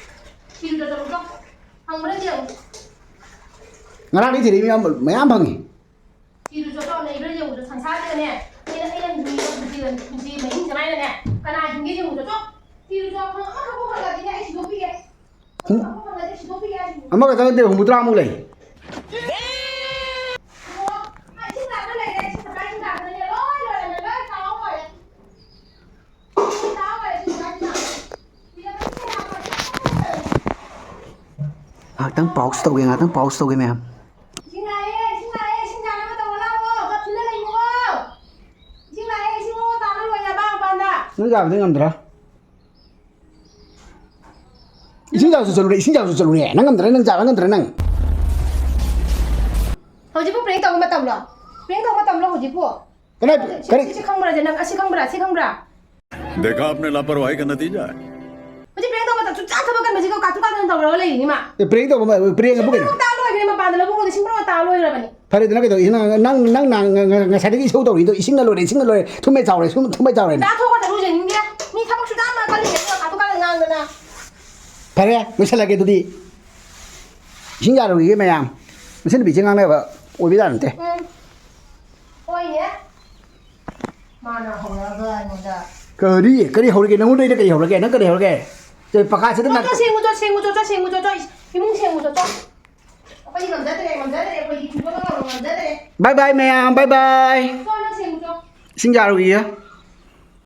ꯁꯤꯗꯨꯗ ꯆꯠꯂꯨ ꯆꯣ꯫ ꯍꯪꯕ꯭ꯔꯥ ꯌꯦꯡꯉꯨ꯫ ꯉꯔꯥꯡꯗꯤ ꯊꯤꯔꯛꯏ ꯃꯌꯥꯝ, ꯃꯌꯥꯝ ꯐꯪꯉꯤ꯫ ꯁꯤꯗꯨ ꯆꯣ ꯆꯣ ꯂꯩꯕ꯭ꯔꯥ ꯌꯦꯡꯉꯨ ꯆꯣ꯫ ꯁꯪꯁꯥꯔꯁꯤꯗꯅꯦ, ꯑꯩꯅ, ꯑꯩꯅ ꯍꯤꯡꯉꯤꯕ ꯄꯨꯟꯁꯤ, ꯄꯨꯟꯁꯤ ꯃꯍꯤꯡ ꯆꯃꯥꯏꯅꯅꯦ ꯀꯅꯥ ꯍꯤꯡꯒꯦ ꯌꯦꯡꯉꯨ ꯆꯣ ꯆꯣ꯫ ꯁꯤꯗꯨ ꯆꯣ ꯐꯪ-, ꯑꯃꯈꯛ ꯐꯪꯉꯗꯤꯅꯦ ꯑꯩ ꯁꯤꯗꯣꯛꯄꯤꯒꯦ꯫ ꯍꯨꯝ-, ꯑꯃꯈꯛ ꯐꯪꯉꯗꯤ ꯑꯩ ꯁꯤꯗꯣꯛꯄꯤꯒꯦ ꯍꯥꯏꯁꯤꯅꯤ꯫ ꯑꯃꯈꯛꯇ ꯅꯠꯇꯦ, ꯍꯨꯝꯐꯨꯇꯔꯥꯃꯨꯛ ꯂꯩ꯫ ꯏꯕꯨꯡꯉꯣ, ꯉꯥꯛꯇꯪ pause ꯇꯧꯒꯦ, ꯉꯥꯛꯇꯪ pause ꯇꯧꯒꯦ, ꯃꯌꯥꯝ꯫ ꯏꯁꯤꯡ ꯂꯥꯛꯑꯦ, ꯏꯁꯤꯡ ꯂꯥꯛꯑꯦ, ꯏꯁꯤꯡ ꯌꯥꯅꯕ ꯇꯧꯔꯣ, ꯂꯥꯛꯑꯣ, ꯀꯞꯁꯤꯟꯅ ꯂꯩꯅꯨꯀꯣ꯫ ꯏꯁꯤꯡ ꯂꯥꯛꯑꯦ, ꯏꯁꯤꯡ ꯑꯣ ꯇꯥꯅ ꯂꯣꯏꯔꯕ ꯃꯄꯥꯟꯗ꯫ ꯅꯪ ꯌꯥꯕꯗꯤ ꯉꯝꯗ꯭ꯔꯥ? ꯏꯁꯤꯡ ꯆꯥꯕꯁꯨ ꯆꯠꯂꯨꯔꯦ, ꯏꯁꯤꯡ ꯆꯥꯕꯁꯨ ꯆꯠꯂꯨꯔꯦ꯫ ꯅꯪ ꯉꯝꯗ꯭ꯔꯦ, ꯅꯪ ꯆꯥꯕ ꯉꯝꯗ꯭ꯔꯦ, ꯅꯪ꯫ ꯍꯧꯖꯤꯛꯄꯨ prank ꯇꯧꯕ ꯃꯇꯝꯂꯣ? Prank ꯇꯧꯕ ꯃꯇꯝꯂꯣ ꯍꯧꯖꯤꯛꯄꯨ? ꯀꯅꯥ, ꯁꯤ, ꯀꯔꯤ? ꯁꯤ, ꯁꯤ ꯈꯪꯕ꯭ꯔꯥ? ꯁꯤ ꯅꯪ ꯑꯁꯤ ꯈꯪꯕ꯭ꯔꯥ? ꯁꯤ ꯈꯪꯕ꯭ꯔꯥ? देखा आपने लापरवाही का नतीजा है। ꯍꯧꯖꯤꯛ prank ꯇꯧꯕ ꯃꯇꯝ ꯁꯨꯡꯆꯥ ꯊꯕꯛ ꯀꯟꯕꯁꯤꯒ ꯀꯥꯇꯨ ꯀꯥꯇꯨꯅ ꯇꯧꯔꯒ ꯂꯩꯔꯤꯅꯤ ꯃꯥ꯫ ꯑꯦ, prank ꯇꯧꯕ ꯃ-, prank ꯑꯃꯨꯛ ꯀꯩꯅꯣ? ꯁꯤꯡꯄ꯭ꯔꯣ ꯇꯥ ꯂꯣꯏꯈ꯭ꯔꯦ ꯃꯄꯥꯟꯗ ꯂꯧꯕꯨꯛ ꯈꯣꯡꯗ ꯁꯤꯡꯄ꯭ꯔꯣ ꯇꯥ ꯂꯣꯏꯈ꯭ꯔꯕꯅꯤ꯫ ꯐꯔꯦꯗꯅ ꯀꯩꯗꯧ-, ꯅꯪ, ꯅꯪ, ꯅꯪ, ꯅꯪ, ꯅꯪ ꯉꯁꯥꯏꯗꯒꯤ ꯏꯁꯧ ꯇꯧꯔꯤꯗꯣ ꯏꯁꯤꯡꯅ ꯂꯣꯏꯔꯦ, ꯏꯁꯤꯡꯅ ꯂꯣꯏꯔꯦ, ꯊꯨꯝꯃꯦ ꯆꯥꯎꯔꯦ, ꯁꯨꯝ ꯊꯨꯝꯃꯦ ꯆꯥꯎꯔꯦꯅ꯫ ꯆꯥꯊꯣꯛꯑꯣ ꯆꯠꯂꯨꯁꯦ ꯅꯤꯡꯗꯦ꯫ ꯃꯤ ꯊꯕꯛ ꯁꯨꯡꯆꯥ ꯑꯃ ꯀꯜꯂꯤꯉꯩꯗ ꯀꯥꯇꯨ ꯀꯥꯇꯨ ꯉꯥꯡꯗꯅ꯫ ꯐꯔꯦ, ꯂꯣꯏꯁꯜꯂꯒꯦ ꯑꯗꯨꯗꯤ꯫ ꯏꯁꯤꯡ ꯌꯥꯔꯨꯈꯤꯒꯦ ꯃꯌꯥꯝ꯫ ꯃꯁꯤ ꯅꯨꯄꯤꯁꯦ ꯉꯥꯡꯅꯕ ꯑꯣꯏꯕ ꯌꯥ ꯅꯠꯇꯦ꯫ ꯎꯝ꯫ ꯍꯣꯏꯅꯦ꯫ ꯃꯥꯅ ꯍꯧꯔꯛꯑꯒ ꯑꯩꯉꯣꯟꯗ꯫ ꯀꯔꯤ? ꯀꯔꯤ ꯍꯧꯔꯒꯦ? ꯅꯪꯉꯣꯟꯗ ꯑꯩꯅ ꯀꯔꯤ ꯍꯧꯔꯒꯦ? ꯅꯪ ꯀꯔꯤ ꯍꯧꯔꯒꯦ? ꯁꯦ, ꯄꯀꯥꯁꯤꯗ ꯆꯣ, ꯅꯪ ꯆꯣ, ꯁꯦꯡꯉꯨ ꯆꯣ, ꯁꯦꯡꯉꯨ ꯆꯣ, ꯆꯣ, ꯁꯦꯡꯉꯨ ꯆꯣ, ꯆꯣ, ꯏꯃꯨꯡ ꯁꯦꯡꯉꯨ ꯆꯣ, ꯆꯣ꯫ ꯑꯩꯈꯣꯏꯗꯤ ꯉꯝꯖꯗ꯭ꯔꯦ, ꯉꯝꯖꯗ꯭ꯔꯦ, ꯑꯩꯈꯣꯏꯗꯤ ꯐꯤꯕꯝ ꯑꯃ ꯉꯝꯖꯗ꯭ꯔꯦ꯫ Bye bye ꯃꯌꯥꯝ, bye bye꯫ ꯆꯣ, ꯅꯪ ꯁꯦꯡꯉꯨ ꯆꯣ꯫ ꯏꯁꯤꯡ ꯌꯥꯔꯨꯈꯤꯒꯦ꯫